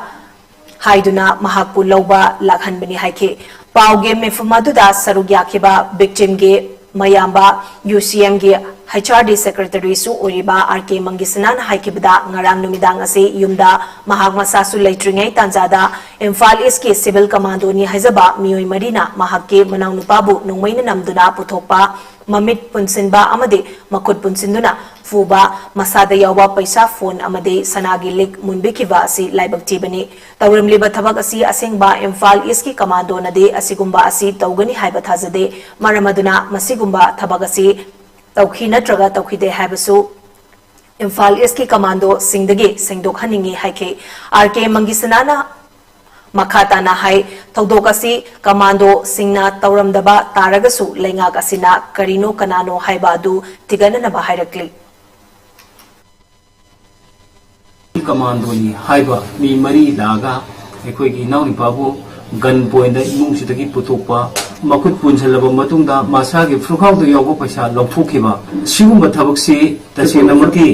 ꯍꯥꯏꯗꯨꯅ ꯃꯍꯥꯛꯄꯨ ꯂꯧꯕ ꯂꯥꯛꯍꯟꯕꯅꯤ ꯍꯥꯏꯈꯤ꯫ ꯄꯥꯎꯒꯤ ꯃꯤꯐꯝ ꯑꯗꯨꯗ ꯁꯔꯨꯛ ꯌꯥꯈꯤꯕ victimꯒꯤ ꯃꯌꯥꯝꯕ ꯌꯨ ꯁꯤ ꯑꯦꯝꯒꯤ ꯍꯩꯆ ꯑꯥꯔ ꯗꯤ ꯁꯦꯀ꯭ꯔꯦꯇꯔꯤꯁꯨ ꯑꯣꯏꯔꯤꯕ ꯑꯥꯔ ꯀꯦ ꯃꯪꯒꯤꯁꯅꯥꯅ ꯍꯥꯏꯈꯤꯕꯗ, ꯉꯔꯥꯡ ꯅꯨꯃꯤꯗꯥꯡ ꯑꯁꯤ ꯌꯨꯝꯗ ꯃꯍꯥꯛ ꯃꯁꯥꯁꯨ ꯂꯩꯇ꯭ꯔꯤꯉꯩ ꯇꯥꯟꯖꯥꯗ ꯏꯝꯐꯥꯜ ꯏꯁꯀꯤ ꯁꯤꯚꯤꯜ ꯀꯃꯥꯟꯗꯣꯅꯤ ꯍꯥꯏꯖꯕ ꯃꯤꯑꯣꯏ ꯃꯔꯤꯅ ꯃꯍꯥꯛꯀꯤ ꯃꯅꯥꯎꯅꯨꯄꯥꯕꯨ ꯅꯣꯡꯃꯩꯅ ꯅꯝꯗꯨꯅ ꯄꯨꯊꯣꯛꯄ, ꯃꯃꯤꯠ ꯄꯨꯟꯁꯤꯟꯕ ꯑꯃꯗꯤ ꯃꯈꯨꯠ ꯄꯨꯟꯁꯤꯟꯗꯨꯅ ꯐꯨꯕ, ꯃꯁꯥꯗ ꯌꯥꯎꯕ ꯄꯩꯁꯥ, ꯐꯣꯟ ꯑꯃꯗꯤ ꯁꯅꯥꯒꯤ ꯂꯤꯛ ꯃꯨꯟꯕꯤꯈꯤꯕ ꯑꯁꯤ ꯂꯥꯏꯕꯛ ꯊꯤꯕꯅꯤ꯫ ꯇꯧꯔꯝꯂꯤꯕ ꯊꯕꯛ ꯑꯁꯤ ꯑꯁꯦꯡꯕ ꯏꯝꯐꯥꯜ ꯏꯁꯀꯤ ꯀꯃꯥꯟꯗꯣꯅꯗꯤ ꯑꯁꯤꯒꯨꯝꯕ ꯑꯁꯤ ꯇꯧꯒꯅꯤ ꯍꯥꯏꯕ ꯊꯥꯖꯗꯦ꯫ ꯃꯔꯝ ꯑꯗꯨꯅ ꯃꯁꯤꯒꯨꯝꯕ ꯊꯕꯛ ꯑꯁꯤ ꯇꯧꯈꯤ ꯅꯠꯇ꯭ꯔꯒ ꯇꯧꯈꯤꯗꯦ ꯍꯥꯏꯕꯁꯨ ꯏꯝꯐꯥꯜ ꯏꯁꯀꯤ ꯀꯃꯥꯟꯗꯣꯁꯤꯡꯗꯒꯤ ꯁꯦꯡꯗꯣꯛꯍꯟꯅꯤꯡꯏ ꯍꯥꯏꯈꯤ꯫ ꯑꯥꯔ ꯀꯦ ꯃꯪꯒꯤꯁꯅꯥꯅ ꯃꯈꯥ ꯇꯥꯅ ꯍꯥꯏ, ꯊꯧꯗꯣꯛ ꯑꯁꯤ ꯀꯃꯥꯟꯗꯣꯁꯤꯡꯅ ꯇꯧꯔꯝꯗꯕ ꯇꯥꯔꯒꯁꯨ ꯂꯩꯉꯥꯛ ꯑꯁꯤꯅ ꯀꯔꯤꯅꯣ ꯀꯅꯥꯅꯣ ꯍꯥꯏꯕ ꯑꯗꯨ ꯊꯤꯒꯠꯅꯅꯕ ꯍꯥꯏꯔꯛꯂꯤ꯫ ꯀꯃꯥꯟꯗꯣꯅꯤ ꯍꯥꯏꯕ ꯃꯤ ꯃꯔꯤ ꯂꯥꯛꯑꯒ ꯑꯩꯈꯣꯏꯒꯤ ꯏꯅꯥꯎꯅꯨꯄꯥꯕꯨ ꯒꯟ ꯄꯣꯏꯟꯗ ꯏꯃꯨꯡꯁꯤꯗꯒꯤ ꯄꯨꯊꯣꯛꯄ, ꯃꯈꯨꯠ ꯄꯨꯟꯁꯤꯜꯂꯕ ꯃꯇꯨꯡꯗ ꯃꯁꯥꯒꯤ ꯐꯨꯔꯈꯥꯎꯗ ꯌꯥꯎꯕ ꯄꯩꯁꯥ ꯂꯧꯊꯣꯛꯈꯤꯕ, ꯁꯤꯒꯨꯝꯕ ꯊꯕꯛꯁꯤ ꯇꯁꯦꯡꯅꯃꯛꯀꯤ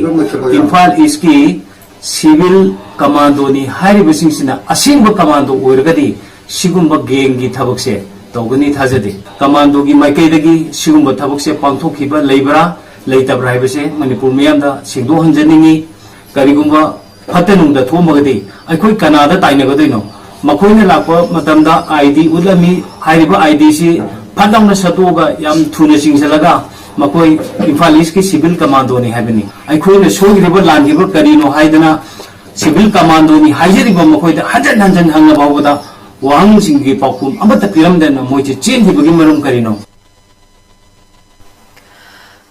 ꯏꯝꯐꯥꯜ ꯏꯁꯀꯤ ꯁꯤꯚꯤꯜ ꯀꯃꯥꯟꯗꯣꯅꯤ ꯍꯥꯏꯔꯤꯕꯁꯤꯡꯁꯤꯅ ꯑꯁꯦꯡꯕ ꯀꯃꯥꯟꯗꯣ ꯑꯣꯏꯔꯒꯗꯤ ꯁꯤꯒꯨꯝꯕ ꯒꯦꯡꯒꯤ ꯊꯕꯛꯁꯦ ꯇꯧꯒꯅꯤ ꯊꯥꯖꯗꯦ꯫ ꯀꯃꯥꯟꯗꯣꯒꯤ ꯃꯥꯏꯀꯩꯗꯒꯤ ꯁꯤꯒꯨꯝꯕ ꯊꯕꯛꯁꯦ ꯄꯥꯡꯊꯣꯛꯈꯤꯕ ꯂꯩꯕ꯭ꯔꯥ ꯂꯩꯇꯕ꯭ꯔꯥ ꯍꯥꯏꯕꯁꯦ ꯃꯅꯤꯄꯨꯔ ꯃꯤꯌꯥꯝꯗ ꯁꯦꯡꯗꯣꯛꯍꯟꯖꯅꯤꯡꯉꯤ꯫ ꯀꯔꯤꯒꯨꯝꯕ ꯐꯠꯇ ꯅꯨꯡꯗ ꯊꯣꯛꯑꯝꯃꯒꯗꯤ ꯑꯩꯈꯣꯏ ꯀꯅꯥꯗ ꯇꯥꯏꯅꯒꯗꯣꯏꯅꯣ? ꯃꯈꯣꯏꯅ ꯂꯥꯛꯄ ꯃꯇꯝꯗ ꯑꯥꯏ ꯗꯤ ꯎꯠꯂꯝꯃꯤ꯫ ꯍꯥꯏꯔꯤꯕ ꯑꯥꯏ ꯗꯤꯁꯤ ꯐꯠ ꯂꯥꯎꯅ ꯁꯠꯇꯣꯛꯑꯒ ꯌꯥꯝ ꯊꯨꯅ ꯆꯤꯡꯁꯤꯜꯂꯒ ꯃꯈꯣꯏ ꯏꯝꯐꯥꯜ ꯏꯁꯀꯤ ꯁꯤꯚꯤꯜ ꯀꯃꯥꯟꯗꯣꯅꯤ ꯍꯥꯏꯕꯅꯤ꯫ ꯑꯩꯈꯣꯏꯅ ꯁꯣꯏꯈ꯭ꯔꯤꯕ ꯂꯥꯟꯈ꯭ꯔꯤꯕ ꯀꯔꯤꯅꯣ ꯍꯥꯏꯗꯅ ꯁꯤꯚꯤꯜ ꯀꯃꯥꯟꯗꯣꯅꯤ ꯍꯥꯏꯖꯔꯤꯕ ꯃꯈꯣꯏꯗ ꯍꯟꯖꯟ ꯍꯟꯖꯟ ꯍꯪꯉ ꯐꯥꯎꯕꯗ ꯋꯥꯍꯪꯁꯤꯡꯒꯤ ꯄꯥꯎꯈꯨꯝ ꯑꯃꯠꯇ ꯄꯤꯔꯝꯗꯅ ꯃꯣꯏꯁꯦ ꯆꯦꯟꯈꯤꯕꯒꯤ ꯃꯔꯝ ꯀꯔꯤꯅꯣ?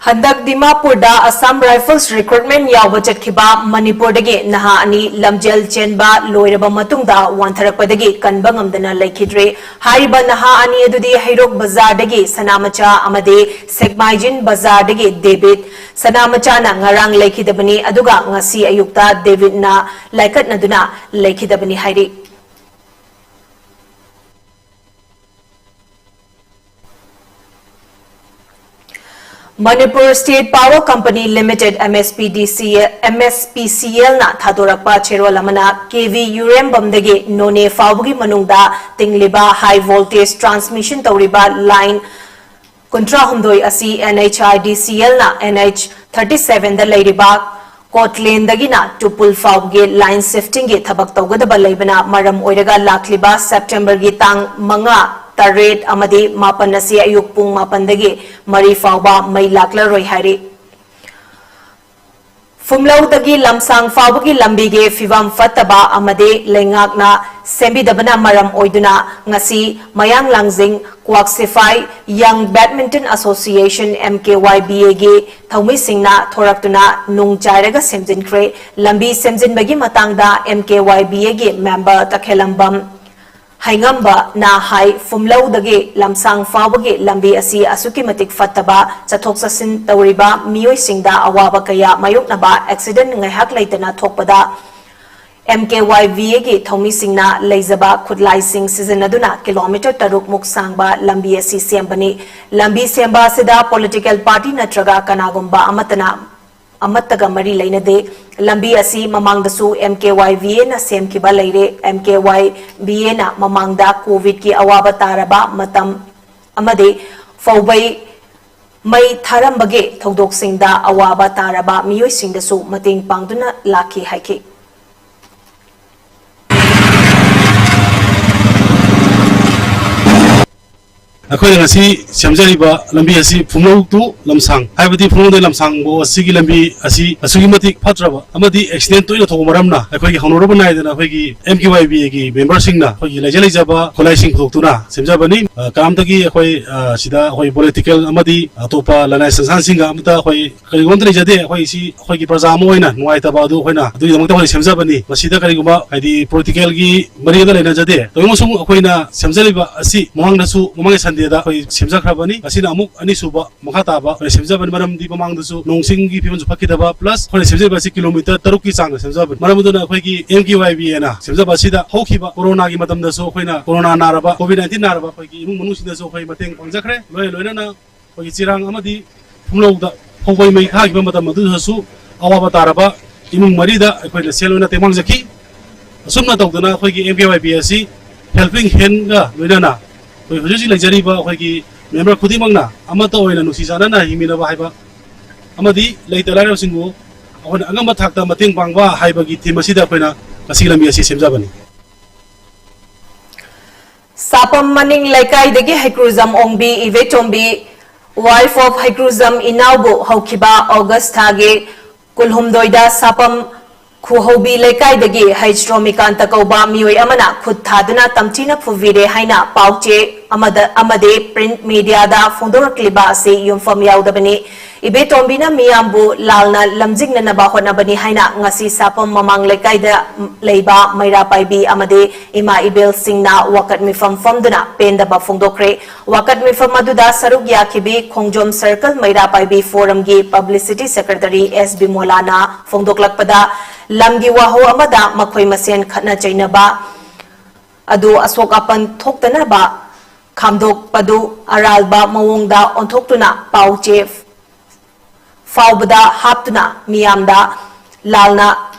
ꯍꯟꯗꯛ ꯗꯤꯃꯥꯄꯨꯔꯗ ꯑꯁꯥꯝ ꯔꯥꯏꯐꯜꯁ ꯔꯤꯀ꯭ꯔꯨꯠꯃꯦꯟ ꯌꯥꯎꯕ ꯆꯠꯈꯤꯕ ꯃꯅꯤꯄꯨꯔꯗꯒꯤ ꯅꯍꯥ ꯑꯅꯤ ꯂꯝꯖꯦꯜ ꯆꯦꯟꯕ ꯂꯣꯏꯔꯕ ꯃꯇꯨꯡꯗ ꯋꯥꯟꯊꯔꯛꯄꯗꯒꯤ ꯀꯟꯕ ꯉꯝꯗꯅ ꯂꯩꯈꯤꯗ꯭ꯔꯦ꯫ ꯍꯥꯏꯔꯤꯕ ꯅꯍꯥ ꯑꯅꯤ ꯑꯗꯨꯗꯤ ꯍꯩꯔꯣꯛ ꯕꯖꯥꯔꯗꯒꯤ ꯁꯅꯥꯃꯆꯥ ꯑꯃꯗꯤ ꯁꯦꯛꯃꯥꯏꯖꯤꯟ ꯕꯖꯥꯔꯗꯒꯤ ꯗꯦꯕꯤꯠ꯫ ꯁꯅꯥꯃꯆꯥꯅ ꯉꯔꯥꯡ ꯂꯩꯈꯤꯗꯕꯅꯤ, ꯑꯗꯨꯒ ꯉꯁꯤ ꯑꯌꯨꯛꯇ ꯗꯦꯕꯤꯠꯅ ꯂꯥꯏꯀꯠꯅꯗꯨꯅ ꯂꯩꯈꯤꯗꯕꯅꯤ ꯍꯥꯏꯔꯤ꯫ Manipur State Power Company Limited, M S P D C L, M S P C L ꯅ ꯊꯥꯗꯣꯔꯛꯄ ꯆꯦꯔꯣꯜ ꯑꯃꯅ ꯀꯦ ꯚꯤ ꯌꯨꯔꯦꯝꯕꯝꯗꯒꯤ ꯅꯣꯅꯦ ꯐꯥꯎꯕꯒꯤ ꯃꯅꯨꯡꯗ ꯇꯤꯡꯂꯤꯕ high voltage transmission ꯇꯧꯔꯤꯕ line ꯀꯨꯟꯊ꯭ꯔꯥ ꯍꯨꯝꯗꯣꯏ ꯑꯁꯤ N H I D C L ꯅ N H thirty seven ꯗ ꯂꯩꯔꯤꯕ ꯀꯣꯠꯂꯦꯟꯗꯒꯤꯅ ꯇꯨꯄꯨꯜ ꯐꯥꯎꯕꯒꯤ line shifting ꯒꯤ ꯊꯕꯛ ꯇꯧꯒꯗꯕ ꯂꯩꯕꯅ ꯃꯔꯝ ꯑꯣꯏꯔꯒ ꯂꯥꯛꯂꯤꯕ September ꯒꯤ ꯇꯥꯡ ꯃꯉꯥ, ꯇꯔꯦꯠ ꯑꯃꯗꯤ ꯃꯥꯄꯟ ꯑꯁꯤ ꯑꯌꯨꯛ ꯄꯨꯡ ꯃꯥꯄꯟꯗꯒꯤ ꯃꯔꯤ ꯐꯥꯎꯕ ꯃꯩ ꯂꯥꯛꯂꯔꯣꯏ ꯍꯥꯏꯔꯤ꯫ ꯐꯨꯝꯂꯧꯗꯒꯤ ꯂꯝꯁꯥꯡ ꯐꯥꯎꯕꯒꯤ ꯂꯝꯕꯤꯒꯤ ꯐꯤꯕꯝ ꯐꯠꯇꯕ ꯑꯃꯗꯤ ꯂꯩꯉꯥꯛꯅ ꯁꯦꯝꯕꯤꯗꯕꯅ ꯃꯔꯝ ꯑꯣꯏꯗꯨꯅ ꯉꯁꯤ ꯃꯌꯥꯡ ꯂꯥꯡꯖꯤꯡ ꯀ꯭ꯋꯥꯛ ꯁꯤꯐꯥꯏ Young Badminton Association, M K Y B A ꯒꯤ ꯊꯧꯃꯤꯁꯤꯡꯅ ꯊꯣꯔꯛꯇꯨꯅ ꯅꯨꯡ ꯆꯥꯏꯔꯒ ꯁꯦꯝꯖꯤꯟꯈ꯭ꯔꯦ꯫ ꯂꯝꯕꯤ ꯁꯦꯝꯖꯤꯟꯕꯒꯤ ꯃꯇꯥꯡꯗ M K Y B A ꯒꯤ member ꯇꯈꯦꯂꯝꯕꯝ ꯍꯩꯉꯝꯕꯅ ꯍꯥꯏ, ꯐꯨꯝꯂꯧꯗꯒꯤ ꯂꯝꯁꯥꯡ ꯐꯥꯎꯕꯒꯤ ꯂꯝꯕꯤ ꯑꯁꯤ ꯑꯁꯨꯛꯀꯤ ꯃꯇꯤꯛ ꯐꯠꯇꯕ, ꯆꯠꯊꯣꯛ ꯆꯠꯁꯤꯟ ꯇꯧꯔꯤꯕ ꯃꯤꯑꯣꯏꯁꯤꯡꯗ ꯑꯋꯥꯕ ꯀꯌꯥ ꯃꯥꯌꯣꯛꯅꯕ, accident ꯉꯥꯏꯍꯥꯛ ꯂꯩꯇꯅ ꯊꯣꯛꯄꯗ M K Y B A ꯒꯤ ꯊꯧꯃꯤꯁꯤꯡꯅ ꯂꯩꯖꯕ ꯈꯨꯠꯂꯥꯏꯁꯤꯡ ꯁꯤꯖꯤꯟꯅꯗꯨꯅ kilometre ꯇꯔꯨꯛ ꯃꯨꯛ ꯁꯥꯡꯕ ꯂꯝꯕꯤ ꯑꯁꯤ ꯁꯦꯝꯕꯅꯤ꯫ ꯂꯝꯕꯤ ꯁꯦꯝꯕ ꯑꯁꯤꯗ political party ꯅꯠꯇ꯭ꯔꯒ ꯀꯅꯥꯒꯨꯝꯕ ꯑꯃꯠꯇꯅ ꯑꯃꯠꯇꯒ ꯃꯔꯤ ꯂꯩꯅꯗꯦ꯫ ꯂꯝꯕꯤ ꯑꯁꯤ ꯃꯃꯥꯡꯗꯁꯨ M K Y B A ꯅ ꯁꯦꯝꯈꯤꯕ ꯂꯩꯔꯦ꯫ M K Y B A ꯅ ꯃꯃꯥꯡꯗ COVID ꯀꯤ ꯑꯋꯥꯕ ꯇꯥꯔꯕ ꯃꯇꯝ ꯑꯃꯗꯤ ꯐꯧꯕꯩ ꯃꯩ ꯊꯥꯔꯝꯕꯒꯤ ꯊꯧꯗꯣꯛꯁꯤꯡꯗ ꯑꯋꯥꯕ ꯇꯥꯔꯕ ꯃꯤꯑꯣꯏꯁꯤꯡꯗꯁꯨ ꯃꯇꯦꯡ ꯄꯥꯡꯗꯨꯅ ꯂꯥꯛꯈꯤ ꯍꯥꯏꯈꯤ꯫ ꯑꯩꯈꯣꯏꯅ ꯉꯁꯤ ꯁꯦꯝꯖꯔꯤꯕ ꯂꯝꯕꯤ ꯑꯁꯤ ꯐꯨꯝꯂꯧ to ꯂꯝꯁꯥꯡ, ꯍꯥꯏꯕꯗꯤ ꯐꯨꯝꯂꯧꯗꯩ ꯂꯝꯁꯥꯡ ꯐꯥꯎ ꯑꯁꯤꯒꯤ ꯂꯝꯕꯤ ꯑꯁꯤ ꯑꯁꯨꯛꯀꯤ ꯃꯇꯤꯛ ꯐꯠꯇ꯭ꯔꯕ ꯑꯃꯗꯤ accident ꯇꯣꯏꯅ ꯊꯣꯛꯄ ꯃꯔꯝꯅ ꯑꯩꯈꯣꯏꯒꯤ ꯍꯧꯅꯔꯨꯕ ꯅꯥꯏꯗꯅ ꯑꯩꯈꯣꯏꯒꯤ M K Y B A ꯒꯤ member ꯁꯤꯡꯅ ꯑꯩꯈꯣꯏꯒꯤ ꯂꯩꯖ ꯂꯩꯖꯕ ꯈꯨꯠꯂꯥꯏꯁꯤꯡ ꯄꯨꯊꯣꯛꯇꯨꯅ ꯁꯦꯝꯖꯕꯅꯤ꯫ ꯑ, ꯀꯅꯥꯝꯇꯒꯤ ꯑꯩꯈꯣꯏ, ꯑ, ꯁꯤꯗ ꯑꯩꯈꯣꯏ political ꯑꯃꯗꯤ ꯑꯇꯣꯞꯄ ꯂꯅꯥꯏ ꯁꯪꯁꯊꯥꯟꯁꯤꯡꯒ ꯑꯃꯇ ꯑꯩꯈꯣꯏ ꯀꯔꯤꯒꯨꯝꯕ ꯑꯃꯇ ꯂꯩꯖꯗꯦ꯫ ꯑꯩꯈꯣꯏ ꯁꯤ ꯑꯩꯈꯣꯏꯒꯤ ꯄ꯭ꯔꯖꯥ ꯑꯃ ꯑꯣꯏꯅ ꯅꯨꯡꯉꯥꯏꯇꯕ ꯑꯗꯨ ꯑꯩꯈꯣꯏꯅ ꯑꯗꯨꯒꯤꯗꯃꯛꯇ ꯑꯩꯈꯣꯏ ꯁꯦꯝꯖꯕꯅꯤ꯫ ꯃꯁꯤꯗ ꯀꯔꯤꯒꯨꯝꯕ ꯍꯥꯏꯗꯤ political ꯒꯤ ꯃꯔꯤ ꯑꯃ ꯂꯩꯅꯖꯗꯦ꯫ ꯇꯧꯏꯒꯨꯝꯕꯁꯨꯡ ꯑꯩꯈꯣꯏꯅ ꯁꯦꯝꯖꯔꯤꯕ ꯑꯁꯤ ꯃꯃꯥꯡꯗꯁꯨ, ꯃꯃꯥꯡꯒꯤ Sunday ꯗ ꯑꯩꯈꯣꯏ ꯁꯦꯝꯖꯈ꯭ꯔꯕꯅꯤ꯫ ꯃꯁꯤꯅ ꯑꯃꯨꯛ ꯑꯅꯤꯁꯨꯕ ꯃꯈꯥ ꯇꯥꯕ ꯑꯩꯈꯣꯏꯅ ꯁꯦꯝꯖꯕꯅꯤ꯫ ꯃꯔꯝꯗꯤ ꯃꯃꯥꯡꯗꯁꯨ ꯅꯣꯡ ꯆꯤꯡꯒꯤ ꯐꯤꯕꯝꯁꯨ ꯐꯠꯈꯤꯗꯕ, plus ꯑꯩꯈꯣꯏꯅ ꯁꯦꯝꯖꯔꯤꯕ ꯑꯁꯤ kilometre ꯇꯔꯨꯛꯀꯤ ꯆꯥꯡꯗ ꯁꯦꯝꯖꯕꯅꯤ꯫ ꯃꯔꯝ ꯑꯗꯨꯅ ꯑꯩꯈꯣꯏꯒꯤ M K Y B A ꯅ ꯁꯦꯝꯖꯕ ꯑꯁꯤꯗ ꯍꯧꯈꯤꯕ ꯀꯣꯔꯣꯅꯥꯒꯤ ꯃꯇꯝꯗꯁꯨ ꯑꯩꯈꯣꯏꯅ ꯀꯣꯔꯣꯅꯥ ꯅꯥꯔꯕ, COVID nineteen ꯅꯥꯔꯕ ꯑꯩꯈꯣꯏꯒꯤ ꯏꯃꯨꯡ ꯃꯅꯨꯡꯁꯤꯡꯗꯁꯨ ꯑꯩꯈꯣꯏ ꯃꯇꯦꯡ ꯄꯥꯡꯖꯈ꯭ꯔꯦ꯫ ꯂꯣꯏꯅ ꯂꯣꯏꯅꯅ ꯑꯩꯈꯣꯏꯒꯤ ꯆꯤꯔꯥꯡ ꯑꯃꯗꯤ ꯐꯨꯝꯂꯧꯗ ꯐꯧꯕꯩ ꯃꯩ ꯊꯥꯈꯤꯕ ꯃꯇꯝ ꯑꯗꯨꯗꯁꯨ ꯑꯋꯥꯕ ꯇꯥꯔꯕ ꯏꯃꯨꯡ ꯃꯔꯤꯗ ꯑꯩꯈꯣꯏꯅ ꯁꯦꯜ ꯑꯣꯏꯅ ꯇꯦꯡꯕꯥꯡꯖꯈꯤ꯫ ꯑꯁꯨꯝꯅ ꯇꯧꯗꯅ ꯑꯩꯈꯣꯏꯒꯤ M K Y P ꯑꯁꯤ helping handꯒ ꯂꯣꯏꯅꯅ ꯑꯩꯈꯣꯏ ꯍꯧꯖꯤꯛ ꯍꯧꯖꯤꯛ ꯂꯩꯖꯔꯤꯕ ꯑꯩꯈꯣꯏꯒꯤ member ꯈꯨꯗꯤꯡꯃꯛꯅ ꯑꯃꯠꯇ ꯑꯣꯏꯅ ꯅꯨꯡꯁꯤ ꯆꯥꯟꯅꯅ ꯍꯤꯡꯃꯤꯟꯅꯕ ꯍꯥꯏꯕ ꯑꯃꯗꯤ ꯂꯩꯇ ꯂꯥꯏꯔꯕꯁꯤꯡꯕꯨ ꯑꯩꯈꯣꯏꯅ ꯑꯉꯝꯕ ꯊꯥꯛꯇ ꯃꯇꯦꯡ ꯄꯥꯡꯕ ꯍꯥꯏꯕꯒꯤ theme ꯑꯁꯤꯗ ꯑꯩꯈꯣꯏꯅ ꯉꯁꯤꯒꯤ ꯂꯝꯕꯤ ꯑꯁꯤ ꯁꯦꯝꯖꯕꯅꯤ꯫ ꯁꯥꯄꯝ ꯃꯅꯤꯡ ꯂꯩꯀꯥꯏꯗꯒꯤ ꯍꯩꯀ꯭ꯔꯨꯖꯝ ꯑꯣꯡꯕꯤ ꯏꯕꯦꯇꯣꯝꯕꯤ, wife of ꯍꯩꯀ꯭ꯔꯨꯖꯝ ꯏꯅꯥꯎꯕꯨ ꯍꯧꯈꯤꯕ ꯑꯣꯒꯁ ꯊꯥꯒꯤ ꯀꯨꯟꯍꯨꯝꯗꯣꯏꯗ ꯁꯥꯄꯝ ꯈꯨꯍꯧꯕꯤ ꯂꯩꯀꯥꯏꯗꯒꯤ ꯍꯩꯆ ꯔꯣꯃꯤꯀꯥꯟꯇ ꯀꯧꯕ ꯃꯤꯑꯣꯏ ꯑꯃꯅ ꯈꯨꯠ ꯊꯥꯗꯨꯅ ꯇꯝꯊꯤꯅ ꯐꯨꯕꯤꯔꯦ ꯍꯥꯏꯅ ꯄꯥꯎꯆꯦ ꯑꯃꯗ, ꯑꯃꯗꯤ print mediaꯗ ꯐꯣꯡꯗꯣꯔꯛꯂꯤꯕ ꯑꯁꯤ ꯌꯨꯝꯐꯝ ꯌꯥꯎꯗꯕꯅꯤ꯫ ꯏꯕꯦꯇꯣꯝꯕꯤꯅ ꯃꯤꯌꯥꯝꯕꯨ ꯂꯥꯜꯅ ꯂꯝꯖꯤꯡꯅꯅꯕ ꯍꯣꯠꯅꯕꯅꯤ ꯍꯥꯏꯅ ꯉꯁꯤ ꯁꯥꯄꯝ ꯃꯃꯥꯡ ꯂꯩꯀꯥꯏꯗ ꯂꯩꯕ ꯃꯩꯔꯥ ꯄꯥꯏꯕꯤ ꯑꯃꯗꯤ ꯏꯃꯥ ꯏꯕꯦꯜꯁꯤꯡꯅ ꯋꯥꯀꯠ ꯃꯤꯐꯝ ꯐꯝꯗꯨꯅ ꯄꯦꯟꯗꯕ ꯐꯣꯡꯗꯣꯛꯈ꯭ꯔꯦ꯫ ꯋꯥꯀꯠ ꯃꯤꯐꯝ ꯑꯗꯨꯗ ꯁꯔꯨꯛ ꯌꯥꯈꯤꯕꯤ ꯈꯣꯡꯖꯣꯝ circle ꯃꯩꯔꯥ ꯄꯥꯏꯕꯤ forumꯒꯤ publicity secretary S ꯕꯤꯃꯣꯂꯥꯅ ꯐꯣꯡꯗꯣꯛꯂꯛꯄꯗ, ꯂꯝꯒꯤ ꯋꯥꯍꯧ ꯑꯃꯗ ꯃꯈꯣꯏ ꯃꯁꯦꯟ ꯈꯠꯅ ꯆꯩꯅꯕ ꯑꯗꯨ ꯑꯁꯣꯛ ꯑꯄꯟ ꯊꯣꯛꯇꯅꯕ ꯈꯥꯝꯗꯣꯛꯄꯗꯨ ꯑꯔꯥꯜꯕ ꯃꯑꯣꯡꯗ ꯑꯣꯟꯊꯣꯛꯇꯨꯅ ꯄꯥꯎ ꯆꯦ ꯐꯥꯎꯕꯗ ꯍꯥꯞꯇꯨꯅ ꯃꯤꯌꯥꯝꯗ ꯂꯥꯜꯅ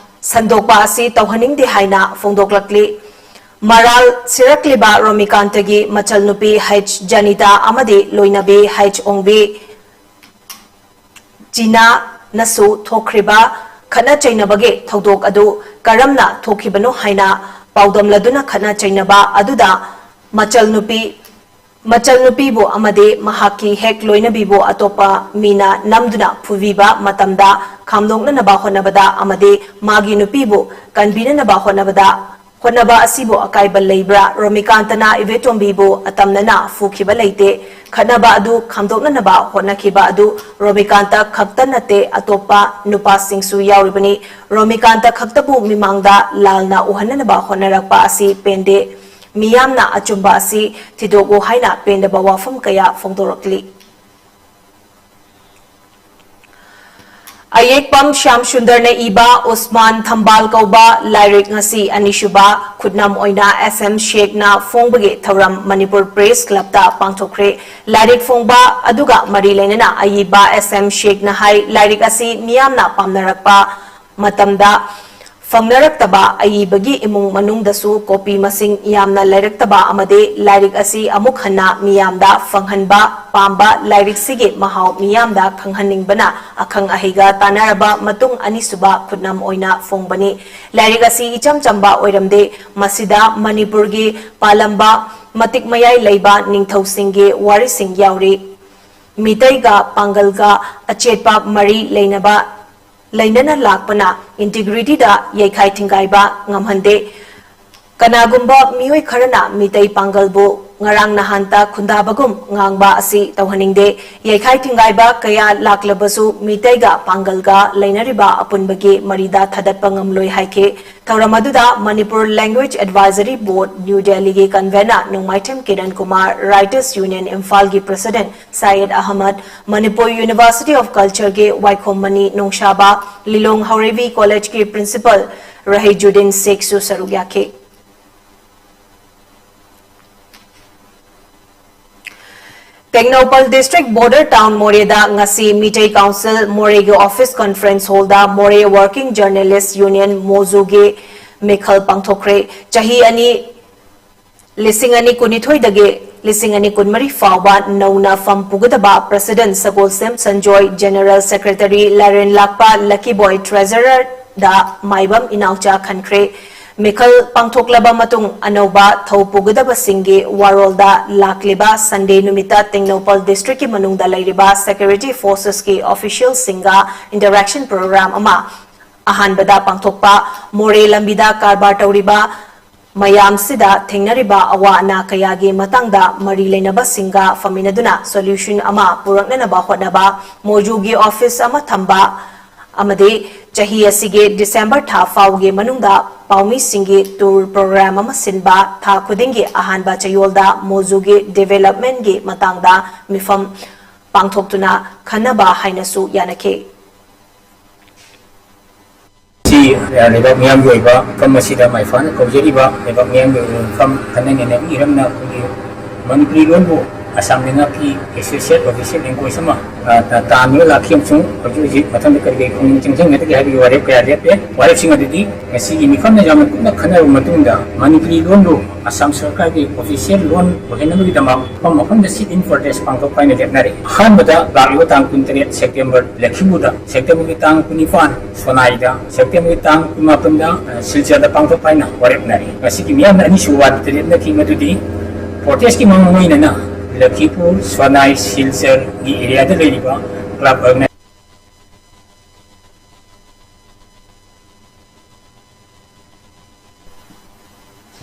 ꯁꯟꯗꯣꯛꯄ ꯑꯁꯤ ꯇꯧꯍꯟꯅꯤꯡꯗꯦ ꯍꯥꯏꯅ ꯐꯣꯡꯗꯣꯛꯂꯛꯂꯤ꯫ ꯃꯔꯥꯜ ꯁꯤꯔꯛꯂꯤꯕ ꯔꯣꯃꯤꯀꯥꯟꯇꯒꯤ ꯃꯆꯜꯅꯨꯄꯤ ꯍꯩꯆ ꯖꯅꯤꯇꯥ ꯑꯃꯗꯤ ꯂꯣꯏꯅꯕꯤ ꯍꯩꯆ ꯑꯣꯡꯕꯤ ꯖꯤꯅꯥꯅꯁꯨ ꯊꯣꯛꯈ꯭ꯔꯤꯕ ꯈꯠꯅ ꯆꯩꯅꯕꯒꯤ ꯊꯧꯗꯣꯛ ꯑꯗꯨ ꯀꯔꯝꯅ ꯊꯣꯛꯈꯤꯕꯅꯣ ꯍꯥꯏꯅ ꯄꯥꯎꯗꯝꯂꯗꯨꯅ ꯈꯠꯅ ꯆꯩꯅꯕ ꯑꯗꯨꯗ ꯃꯆꯜ ꯅꯨꯄꯤ, ꯃꯆꯜ ꯅꯨꯄꯤꯕꯨ ꯑꯃꯗꯤ ꯃꯍꯥꯛꯀꯤ ꯍꯦꯛ ꯂꯣꯏꯅꯕꯤꯕꯨ ꯑꯇꯣꯞꯄ ꯃꯤꯅ ꯅꯝꯗꯨꯅ ꯐꯨꯕꯤꯕ ꯃꯇꯝꯗ ꯈꯥꯝꯗꯣꯛꯅꯅꯕ ꯍꯣꯠꯅꯕꯗ ꯑꯃꯗꯤ ꯃꯥꯒꯤ ꯅꯨꯄꯤꯕꯨ ꯀꯟꯕꯤꯅꯅꯕ ꯍꯣꯠꯅꯕꯗ ꯍꯣꯠꯅꯕ ꯑꯁꯤꯕꯨ ꯑꯀꯥꯏꯕ ꯂꯩꯕ꯭ꯔꯥ? ꯔꯣꯃꯤꯀꯥꯟꯇꯅ ꯏꯕꯦꯇꯣꯝꯕꯤꯕꯨ ꯑꯇꯝꯅꯅ ꯐꯨꯈꯤꯕ ꯂꯩꯇꯦ꯫ ꯈꯠꯅꯕ ꯑꯗꯨ ꯈꯥꯝꯗꯣꯛꯅꯅꯕ ꯍꯣꯠꯅꯈꯤꯕ ꯑꯗꯨ ꯔꯣꯃꯤꯀꯥꯟꯇ ꯈꯛꯇ ꯅꯠꯇꯦ, ꯑꯇꯣꯞꯄ ꯅꯨꯄꯥꯁꯤꯡꯁꯨ ꯌꯥꯎꯔꯤꯕꯅꯤ꯫ ꯔꯣꯃꯤꯀꯥꯟꯇ ꯈꯛꯇꯕꯨ ꯃꯤꯃꯥꯡꯗ ꯂꯥꯜꯅ ꯎꯍꯟꯅꯅꯕ ꯍꯣꯠꯅꯔꯛꯄ ꯑꯁꯤ ꯄꯦꯟꯗꯦ꯫ ꯃꯤꯌꯥꯝꯅ ꯑꯆꯨꯝꯕ ꯑꯁꯤ ꯊꯤꯗꯣꯛꯎ ꯍꯥꯏꯅ ꯄꯦꯟꯗꯕ ꯋꯥꯐꯝ ꯀꯌꯥ ꯐꯣꯡꯗꯣꯔꯛꯂꯤ꯫ ꯑꯌꯦꯛꯄꯝ ꯁ꯭ꯌꯥꯝ ꯁꯨꯟꯗꯔꯅ ꯏꯕ ꯎꯁꯃꯥꯟ ꯊꯝꯕꯥꯜ ꯀꯧꯕ ꯂꯥꯏꯔꯤꯛ ꯉꯁꯤ ꯑꯅꯤꯁꯨꯕ ꯈꯨꯠꯅꯝ ꯑꯣꯏꯅ ꯑꯦꯁ ꯑꯦꯝ ꯁꯦꯛꯅ ꯐꯣꯡꯕꯒꯤ ꯊꯧꯔꯝ ꯃꯅꯤꯄꯨꯔ ꯄ꯭ꯔꯦꯁ ꯀ꯭ꯂꯕꯇ ꯄꯥꯡꯊꯣꯛꯈ꯭ꯔꯦ꯫ ꯂꯥꯏꯔꯤꯛ ꯐꯣꯡꯕ ꯑꯗꯨꯒ ꯃꯔꯤ ꯂꯩꯅꯅ ꯑꯏꯕ ꯑꯦꯁ ꯑꯦꯝ ꯁꯦꯛꯅ ꯍꯥꯏ, ꯂꯥꯏꯔꯤꯛ ꯑꯁꯤ ꯃꯤꯌꯥꯝꯅ ꯄꯥꯝꯅꯔꯛꯄ ꯃꯇꯝꯗ ꯐꯪꯅꯔꯛꯇꯕ ꯑꯏꯕꯒꯤ ꯏꯃꯨꯡ ꯃꯅꯨꯡꯗꯁꯨ ꯀꯣꯄꯤ ꯃꯁꯤꯡ ꯌꯥꯝꯅ ꯂꯩꯔꯛꯇꯕ ꯑꯃꯗꯤ ꯂꯥꯏꯔꯤꯛ ꯑꯁꯤ ꯑꯃꯨꯛ ꯍꯟꯅ ꯃꯤꯌꯥꯝꯗ ꯐꯪꯍꯟꯕ ꯄꯥꯝꯕ, ꯂꯥꯏꯔꯤꯛꯁꯤꯒꯤ ꯃꯍꯥꯎ ꯃꯤꯌꯥꯝꯗ ꯈꯪꯍꯟꯅꯤꯡꯕꯅ ꯑꯈꯪ ꯑꯍꯩꯒ ꯇꯥꯟꯅꯔꯕ ꯃꯇꯨꯡ ꯑꯅꯤꯁꯨꯕ ꯈꯨꯠꯅꯝ ꯑꯣꯏꯅ ꯐꯣꯡꯕꯅꯤ꯫ ꯂꯥꯏꯔꯤꯛ ꯑꯁꯤ ꯏꯆꯝ ꯆꯝꯕ ꯑꯣꯏꯔꯝꯗꯦ, ꯃꯁꯤꯗ ꯃꯅꯤꯄꯨꯔꯒꯤ ꯄꯥꯜꯂꯝꯕ ꯃꯇꯤꯛ ꯃꯌꯥꯏ ꯂꯩꯕ ꯅꯤꯡꯊꯧꯁꯤꯡꯒꯤ ꯋꯥꯔꯤꯁꯤꯡ ꯌꯥꯎꯔꯤ꯫ ꯃꯤꯇꯩꯒ ꯄꯥꯡꯒꯜꯒ ꯑꯆꯦꯠꯄ ꯃꯔꯤ ꯂꯩꯅꯕ ꯂꯩꯅꯅ ꯂꯥꯛꯄꯅ ꯏꯟꯇꯤꯒ꯭ꯔꯤꯇꯤꯗ ꯌꯩꯈꯥꯏ ꯊꯤꯡꯒꯥꯏꯕ ꯉꯝꯍꯟꯗꯦ꯫ ꯀꯅꯥꯒꯨꯝꯕ ꯃꯤꯑꯣꯏ ꯈꯔꯅ ꯃꯤꯇꯩ ꯄꯥꯡꯒꯜꯕꯨ ꯉꯔꯥꯡ ꯅꯍꯥꯟꯇ ꯈꯨꯟꯗꯥꯕꯒꯨꯝ ꯉꯥꯡꯕ ꯑꯁꯤ ꯇꯧꯍꯟꯅꯤꯡꯗꯦ꯫ ꯌꯩꯈꯥꯏ ꯊꯤꯡꯒꯥꯏꯕ ꯀꯌꯥ ꯂꯥꯛꯂꯕꯁꯨ ꯃꯤꯇꯩꯒ ꯄꯥꯡꯒꯜꯒ ꯂꯩꯅꯔꯤꯕ ꯑꯄꯨꯟꯕꯒꯤ ꯃꯔꯤꯗ ꯊꯥꯗꯠꯄ ꯉꯝꯂꯣꯏ ꯍꯥꯏꯈꯤ꯫ ꯊꯧꯔꯝ ꯑꯗꯨꯗ ꯃꯅꯤꯄꯨꯔ ꯂꯦꯡꯒ꯭ꯋꯦꯖ ꯑꯦꯗꯚꯥꯏꯖꯔꯤ ꯕꯣꯔꯗ, ꯅ꯭ꯌꯨ ꯗꯦꯜꯂꯤꯒꯤ ꯀꯟꯚꯦꯅꯔ ꯅꯣꯡꯃꯥꯏꯊꯦꯝ ꯀꯤꯔꯟ ꯀꯨꯃꯥꯔ, ꯔꯥꯏꯇꯔꯁ ꯌꯨꯅꯤꯌꯟ ꯏꯝꯐꯥꯜꯒꯤ president ꯁꯌꯦꯗ Ahmad, Manipur university of ꯀꯜꯆꯔꯒꯤ ꯋꯥꯏꯈꯣꯝ ꯃꯅꯤ ꯅꯣꯡꯁꯥꯕ, ꯂꯤꯂꯣꯡ ꯍꯧꯔꯩꯕꯤ ꯀꯣꯂꯦꯖꯀꯤ ꯄ꯭ꯔꯤꯟꯁꯤꯄꯥꯜ ꯔꯍꯤꯖꯨꯗꯤꯟ ꯁꯦꯈꯁꯨ ꯁꯔꯨꯛ ꯌꯥꯈꯤ꯫ ꯇꯦꯡꯅꯧꯄꯜ ꯗꯤꯁꯇ꯭ꯔꯤꯛ ꯕꯣꯔꯗꯔ ꯇꯥꯎꯟ ꯃꯣꯔꯦꯗ ꯉꯁꯤ ꯃꯤꯇꯩ ꯀꯥꯎꯟꯁꯤꯜ ꯃꯣꯔꯦꯒꯤ ꯑꯣꯐꯤꯁ ꯀꯟꯐꯔꯦꯟꯁ ꯍꯣꯜꯗ ꯃꯣꯔꯦ ꯋꯥꯔꯀꯤꯡ ꯖꯔꯅꯦꯂꯤꯁ ꯌꯨꯅꯤꯌꯟ, ꯃꯣꯖꯨꯒꯤ ꯃꯤꯈꯜ ꯄꯥꯡꯊꯣꯛꯈ꯭ꯔꯦ꯫ ꯆꯍꯤ ꯑꯅꯤ, ꯂꯤꯁꯤꯡ ꯑꯅꯤ ꯀꯨꯟꯅꯤꯊꯣꯏꯗꯒꯤ ꯂꯤꯁꯤꯡ ꯑꯅꯤ ꯀꯨꯟꯃꯔꯤ ꯐꯥꯎꯕ ꯅꯧꯅ ꯐꯝ ꯄꯨꯒꯗꯕ ꯄ꯭ꯔꯦꯁꯤꯗꯦꯟꯠ ꯁꯒꯣꯜꯁꯦꯝ ꯁꯟꯖꯣꯏ, ꯖꯦꯅꯔꯦꯜ ꯁꯦꯀ꯭ꯔꯦꯇꯔꯤ ꯂꯥꯏꯔꯦꯟ ꯂꯥꯛꯄ ꯂꯛꯀꯤ ꯕꯣꯏ, ꯇ꯭ꯔꯦꯖꯔꯔꯗ ꯃꯥꯏꯕꯝ ꯏꯅꯥꯎꯆꯥ ꯈꯟꯈ꯭ꯔꯦ꯫ ꯃꯤꯈꯜ ꯄꯥꯡꯊꯣꯛꯂꯕ ꯃꯇꯨꯡ ꯑꯅꯧꯕ ꯊꯧ ꯄꯨꯒꯗꯕꯁꯤꯡꯒꯤ ꯋꯥꯔꯣꯜꯗ ꯂꯥꯛꯂꯤꯕ ꯁꯟꯗꯦ ꯅꯨꯃꯤꯠꯇ ꯇꯦꯡꯅꯧꯄꯜ ꯗꯤꯁꯇ꯭ꯔꯤꯛꯀꯤ ꯃꯅꯨꯡꯗ ꯂꯩꯔꯤꯕ ꯁꯦꯀ꯭ꯌꯨꯔꯤꯇꯤ ꯐꯣꯔꯁꯦꯁꯀꯤ ꯑꯣꯐꯤꯁꯤꯌꯦꯜꯁꯤꯡꯒ ꯏꯟꯇꯔꯦꯛꯁꯟ ꯄ꯭ꯔꯣꯒ꯭ꯔꯥꯝ ꯑꯃ ꯑꯍꯥꯟꯕꯗ ꯄꯥꯡꯊꯣꯛꯄ, ꯃꯣꯔꯦ ꯂꯝꯕꯤꯗ ꯀꯔꯕꯥꯔ ꯇꯧꯔꯤꯕ ꯃꯌꯥꯝꯁꯤꯗ ꯊꯦꯡꯅꯔꯤꯕ ꯑꯋꯥ ꯑꯅꯥ ꯀꯌꯥꯒꯤ ꯃꯇꯥꯡꯗ ꯃꯔꯤ ꯂꯩꯅꯕꯁꯤꯡꯒ ꯐꯝꯃꯤꯟꯅꯗꯨꯅ ꯁꯣꯂ꯭ꯌꯨꯁꯟ ꯑꯃ ꯄꯨꯔꯛꯅꯅꯕ ꯍꯣꯠꯅꯕ, ꯃꯣꯖꯨꯒꯤ ꯑꯣꯐꯤꯁ ꯑꯃ ꯊꯝꯕ ꯑꯃꯗꯤ ꯆꯍꯤ ꯑꯁꯤꯒꯤ ꯗꯤꯁꯦꯝꯕꯔ ꯊꯥ ꯐꯥꯎꯒꯤ ꯃꯅꯨꯡꯗ ꯄꯥꯎꯃꯤꯁꯤꯡꯒꯤ ꯇꯨꯔ ꯄ꯭ꯔꯣꯒ꯭ꯔꯥꯝ ꯑꯃ ꯁꯤꯟꯕ, ꯊꯥ ꯈꯨꯗꯤꯡꯒꯤ ꯑꯍꯥꯟꯕ ꯆꯌꯣꯜꯗ ꯃꯣꯖꯨꯒꯤ ꯗꯤꯚꯦꯂꯞꯃꯦꯟꯠꯒꯤ ꯃꯇꯥꯡꯗ ꯃꯤꯐꯝ ꯄꯥꯡꯊꯣꯛꯇꯨꯅ ꯈꯟꯅꯕ ꯍꯥꯏꯅꯁꯨ ꯌꯥꯅꯈꯤ꯫ ꯂꯩꯕꯥꯛ ꯃꯤꯌꯥꯝꯒꯤ ꯑꯣꯏꯕ ꯃꯐꯝ ꯑꯁꯤꯗ ꯃꯥꯏꯐꯥꯅ ꯀꯧꯖꯔꯤꯕ ꯂꯩꯕꯥꯛ ꯃꯤꯌꯥꯝꯒꯤ ꯑꯣꯏꯕ ꯃꯐꯝ ꯈꯟꯅ ꯅꯩꯅꯕꯒꯤ ꯍꯤꯔꯝꯅ ꯑꯩꯈꯣꯏꯒꯤ ꯃꯅꯤꯄꯨꯔꯤ ꯂꯣꯟꯕꯨ ꯑꯁꯥꯝ ꯂꯩꯉꯥꯛꯀꯤ associate official language ꯑꯃ, ꯑ, ꯇꯥ-, ꯇꯥꯅꯕ ꯂꯥꯛꯈꯤ ꯑꯃꯁꯨꯡ ꯍꯧꯖꯤꯛ ꯍꯧꯖꯤꯛ ꯃꯊꯪꯗ ꯀꯔꯤ ꯀꯔꯤ ꯈꯣꯡꯖꯪ ꯆꯪꯁꯤꯟꯒꯗꯒꯦ ꯍꯥꯏꯕꯒꯤ ꯋꯥꯔꯦꯞ ꯀꯌꯥ ꯂꯦꯞꯄꯦ꯫ ꯋꯥꯔꯦꯞꯁꯤꯡ ꯑꯗꯨꯗꯤ ꯉꯁꯤꯒꯤ ꯃꯤꯐꯝꯅ ꯌꯥꯝꯅ ꯀꯨꯞꯅ ꯈꯟꯅꯔꯕ ꯃꯇꯨꯡꯗ ꯃꯅꯤꯄꯨꯔꯤ ꯂꯣꯟꯕꯨ ꯑꯁꯥꯝ ꯁꯔꯀꯥꯔꯒꯤ official ꯂꯣꯟ ꯑꯣꯏꯍꯟꯅꯕꯒꯤꯗꯃꯛ ꯃꯐꯝ ꯃꯐꯝꯗ sit in protest ꯄꯥꯡꯊꯣꯛꯄ ꯍꯥꯏꯅ ꯂꯦꯞꯅꯔꯦ꯫ ꯑꯍꯥꯟꯕꯗ ꯂꯥꯛꯂꯤꯕ ꯇꯥꯡ ꯀꯨꯟꯇꯔꯦꯠ ꯁꯦꯞꯇꯦꯝꯕꯔ ꯂꯈꯤꯄꯨꯔꯗ, ꯁꯦꯞꯇꯦꯝꯕꯔꯒꯤ ꯇꯥꯡ ꯀꯨꯟꯅꯤꯄꯥꯟ ꯁꯣꯅꯥꯏꯗ, ꯁꯦꯞꯇꯦꯝꯕꯔꯒꯤ ꯇꯥꯡ ꯀꯨꯟꯃꯥꯄꯟꯗ, ꯑ, ꯁꯤꯜꯆꯔꯗ ꯄꯥꯡꯊꯣꯛꯄ ꯍꯥꯏꯅ ꯋꯥꯔꯦꯞꯅꯔꯤ꯫ ꯉꯁꯤꯒꯤ ꯃꯤꯌꯥꯝꯅ ꯑꯅꯤꯁꯨꯕ ꯋꯥꯔꯦꯞꯇ ꯂꯦꯞꯅꯈꯤ, ꯃꯗꯨꯗꯤ protestꯀꯤ ꯃꯃꯤꯡ ꯑꯣꯏꯅꯅ ꯂꯈꯤꯄꯨꯔ, ꯁꯣꯅꯥꯏ, ꯁꯤꯜꯆꯔꯒꯤ areaꯗ ꯂꯩꯔꯤꯕ club organi-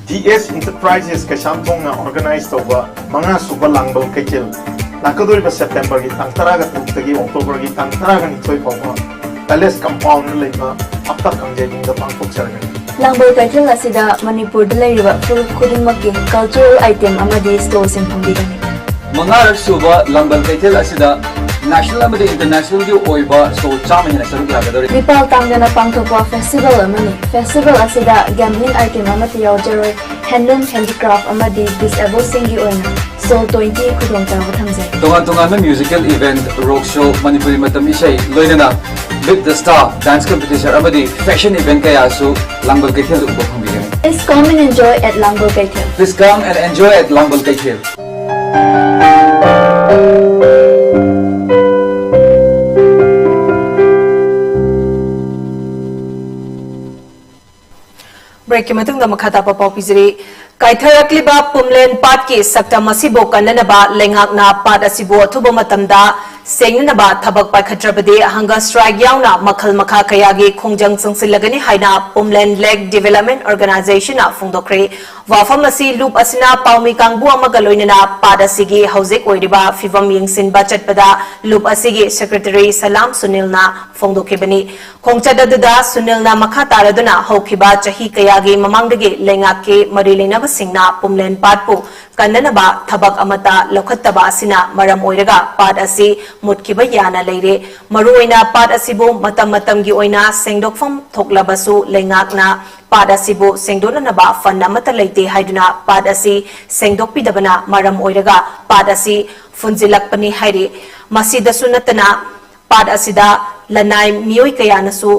D S Enterprises ꯀꯩꯁꯥꯝꯊꯣꯡꯅ organize ꯇꯧꯕ ꯃꯉꯥ ꯁꯨꯕ ꯂꯥꯡꯕꯜ ꯀꯩꯊꯦꯜ ꯂꯥꯛꯀꯗꯧꯔꯤꯕ ꯁꯦꯞꯇꯦꯝꯕꯔꯒꯤ ꯇꯥꯡ ꯇꯔꯥꯒ ꯇꯔꯨꯛꯇꯒꯤ ꯑꯣꯛꯇꯣꯕꯔꯒꯤ ꯇꯥꯡ ꯇꯔꯥꯒ ꯅꯤꯊꯣꯏ ꯐꯥꯎꯕ Palace Compoundꯗ ꯂꯩꯕ ꯑꯞꯇ ꯀꯥꯡꯖꯩꯕꯨꯡꯗ ꯄꯥꯡꯊꯣꯛꯆꯔꯒꯅꯤ꯫ ꯂꯥꯡꯕꯜ ꯀꯩꯊꯦꯜ ꯑꯁꯤꯗ ꯃꯅꯤꯄꯨꯔꯗ ꯂꯩꯔꯤꯕ ꯐꯨꯔꯨꯞ ꯈꯨꯗꯤꯡꯃꯛꯀꯤ cultural item ꯑꯃꯗꯤ storeꯁꯤꯡ ꯐꯪꯕꯤꯒꯅꯤ꯫ ꯃꯉꯥꯔꯛ ꯁꯨꯕ ꯂꯥꯡꯕꯜ ꯀꯩꯊꯦꯜ ꯑꯁꯤꯗ national ꯑꯃꯗꯤ internationalꯒꯤ ꯑꯣꯏꯕ store ꯆꯥꯝꯃ ꯍꯦꯟꯅ ꯁꯔꯨꯛ ꯌꯥꯒꯗꯧꯔꯤ꯫ ꯃꯤꯄꯥꯜ ꯇꯥꯡꯗꯅ ꯄꯥꯡꯊꯣꯛꯄ festival ꯑꯃꯅꯤ꯫ Festival ꯑꯁꯤꯗ gambling item ꯑꯃꯠꯇ ꯌꯥꯎꯖꯔꯣꯏ꯫ Handloom, handicraft ꯑꯃꯗꯤ disabled ꯁꯤꯡꯒꯤ ꯑꯣꯏꯅ store twenty ꯈꯨꯗꯣꯡꯆꯥꯕ ꯊꯝꯖꯩ꯫ ꯇꯣꯉꯥꯟ ꯇꯣꯉꯥꯟꯕ musical event, rock show, Manipuri ꯃꯇꯝ ꯏꯁꯩ, ꯂꯣꯏꯅꯅ Meet the Star dance competition ꯑꯃꯗꯤ fashion event ꯀꯌꯥꯁꯨ ꯂꯥꯡꯕꯜ ꯀꯩꯊꯦꯜꯗ ꯎꯕ ꯐꯪꯕꯤꯒꯅꯤ꯫ Please come and enjoy at ꯂꯥꯡꯕꯜ ꯀꯩꯊꯦꯜ꯫ Please come and enjoy at ꯂꯥꯡꯕꯜ ꯀꯩꯊꯦꯜ꯫ Breakꯀꯤ ꯃꯇꯨꯡꯗ ꯃꯈꯥ ꯇꯥꯕ ꯄꯥꯎ ꯄꯤꯖꯔꯤ꯫ ꯀꯥꯏꯊꯔꯛꯂꯤꯕ ꯄꯨꯝꯂꯦꯟ ꯄꯥꯠꯀꯤ ꯁꯛꯇꯝ ꯑꯁꯤꯕꯨ ꯀꯟꯅꯅꯕ ꯂꯩꯉꯥꯛꯅ ꯄꯥꯠ ꯑꯁꯤꯕꯨ ꯑꯊꯨꯕ ꯃꯇꯝꯗ ꯁꯦꯡꯅꯅꯕ ꯊꯕꯛ ꯄꯥꯏꯈꯠꯇ꯭ꯔꯕꯗꯤ hunger strike ꯌꯥꯎꯅ ꯃꯈꯜ ꯃꯈꯥ ꯀꯌꯥꯒꯤ ꯈꯣꯡꯖꯪ ꯆꯪꯁꯤꯜꯂꯒꯅꯤ ꯍꯥꯏꯅ ꯄꯨꯝꯂꯦꯟ Lake Development Organizationꯅ ꯐꯣꯡꯗꯣꯛꯈ꯭ꯔꯦ꯫ ꯋꯥꯐꯝ ꯑꯁꯤ ꯂꯨꯞ ꯑꯁꯤꯅ ꯄꯥꯎꯃꯤ ꯀꯥꯡꯕꯨ ꯑꯃꯒ ꯂꯣꯏꯅꯅ ꯄꯥꯠ ꯑꯁꯤꯒꯤ ꯍꯧꯖꯤꯛ ꯑꯣꯏꯔꯤꯕ ꯐꯤꯚꯝ ꯌꯦꯡꯁꯤꯟꯕ ꯆꯠꯄꯗ ꯂꯨꯞ ꯑꯁꯤꯒꯤ secretary ꯁꯂꯥꯝ ꯁꯨꯅꯤꯜꯅ ꯐꯣꯡꯗꯣꯛꯈꯤꯕꯅꯤ꯫ ꯈꯣꯡꯆꯠ ꯑꯗꯨꯗ ꯁꯨꯅꯤꯜꯅ ꯃꯈꯥ ꯇꯥꯔꯗꯨꯅ ꯍꯧꯈꯤꯕ ꯆꯍꯤ ꯀꯌꯥꯒꯤ ꯃꯃꯥꯡꯗꯒꯤ ꯂꯩꯉꯥꯛꯀꯤ ꯃꯔꯤ ꯂꯩꯅꯕꯁꯤꯡꯅ ꯄꯨꯝꯂꯦꯟ ꯄꯥꯠꯄꯨ ꯀꯟꯅꯅꯕ ꯊꯕꯛ ꯑꯃꯠꯇ ꯂꯧꯈꯠꯇꯕ ꯑꯁꯤꯅ ꯃꯔꯝ ꯑꯣꯏꯔꯒ ꯄꯥꯠ ꯑꯁꯤ ꯃꯨꯠꯈꯤꯕ ꯌꯥꯅ ꯂꯩꯔꯦ꯫ ꯃꯔꯨꯑꯣꯏꯅ ꯄꯥꯠ ꯑꯁꯤꯕꯨ ꯃꯇꯝ ꯃꯇꯝꯒꯤ ꯑꯣꯏꯅ ꯁꯦꯡꯗꯣꯛꯐꯝ ꯊꯣꯛꯂꯕꯁꯨ ꯂꯩꯉꯥꯛꯅ ꯄꯥꯠ ꯑꯁꯤꯕꯨ ꯁꯦꯡꯗꯣꯛꯅꯅꯕ ꯐꯟ ꯑꯃꯠꯇ ꯂꯩꯇꯦ ꯍꯥꯏꯗꯨꯅ ꯄꯥꯠ ꯑꯁꯤ ꯁꯦꯡꯗꯣꯛꯄꯤꯗꯕꯅ ꯃꯔꯝ ꯑꯣꯏꯔꯒ ꯄꯥꯠ ꯑꯁꯤ ꯐꯨꯟꯖꯤꯜꯂꯛꯄꯅꯤ ꯍꯥꯏꯔꯤ꯫ ꯃꯁꯤꯗꯁꯨ ꯅꯠꯇꯅ ꯄꯥꯠ ꯑꯁꯤꯗ ꯂꯅꯥꯏ ꯃꯤꯑꯣꯏ ꯀꯌꯥꯅꯁꯨ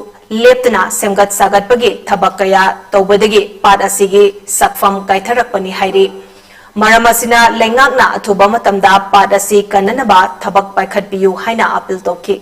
ꯂꯦꯞꯇꯅ ꯁꯦꯝꯒꯠ ꯁꯥꯒꯠꯄꯒꯤ ꯊꯕꯛ ꯀꯌꯥ ꯇꯧꯕꯗꯒꯤ ꯄꯥꯠ ꯑꯁꯤꯒꯤ ꯁꯛꯐꯝ ꯀꯥꯏꯊꯔꯛꯄꯅꯤ ꯍꯥꯏꯔꯤ꯫ ꯃꯔꯝ ꯑꯁꯤꯅ ꯂꯩꯉꯥꯛꯅ ꯑꯊꯨꯕ ꯃꯇꯝꯗ ꯄꯥꯠ ꯑꯁꯤ ꯀꯟꯅꯅꯕ ꯊꯕꯛ ꯄꯥꯏꯈꯠꯄꯤꯌꯨ ꯍꯥꯏꯅ ꯑꯥꯄꯤꯜ ꯇꯧꯈꯤ꯫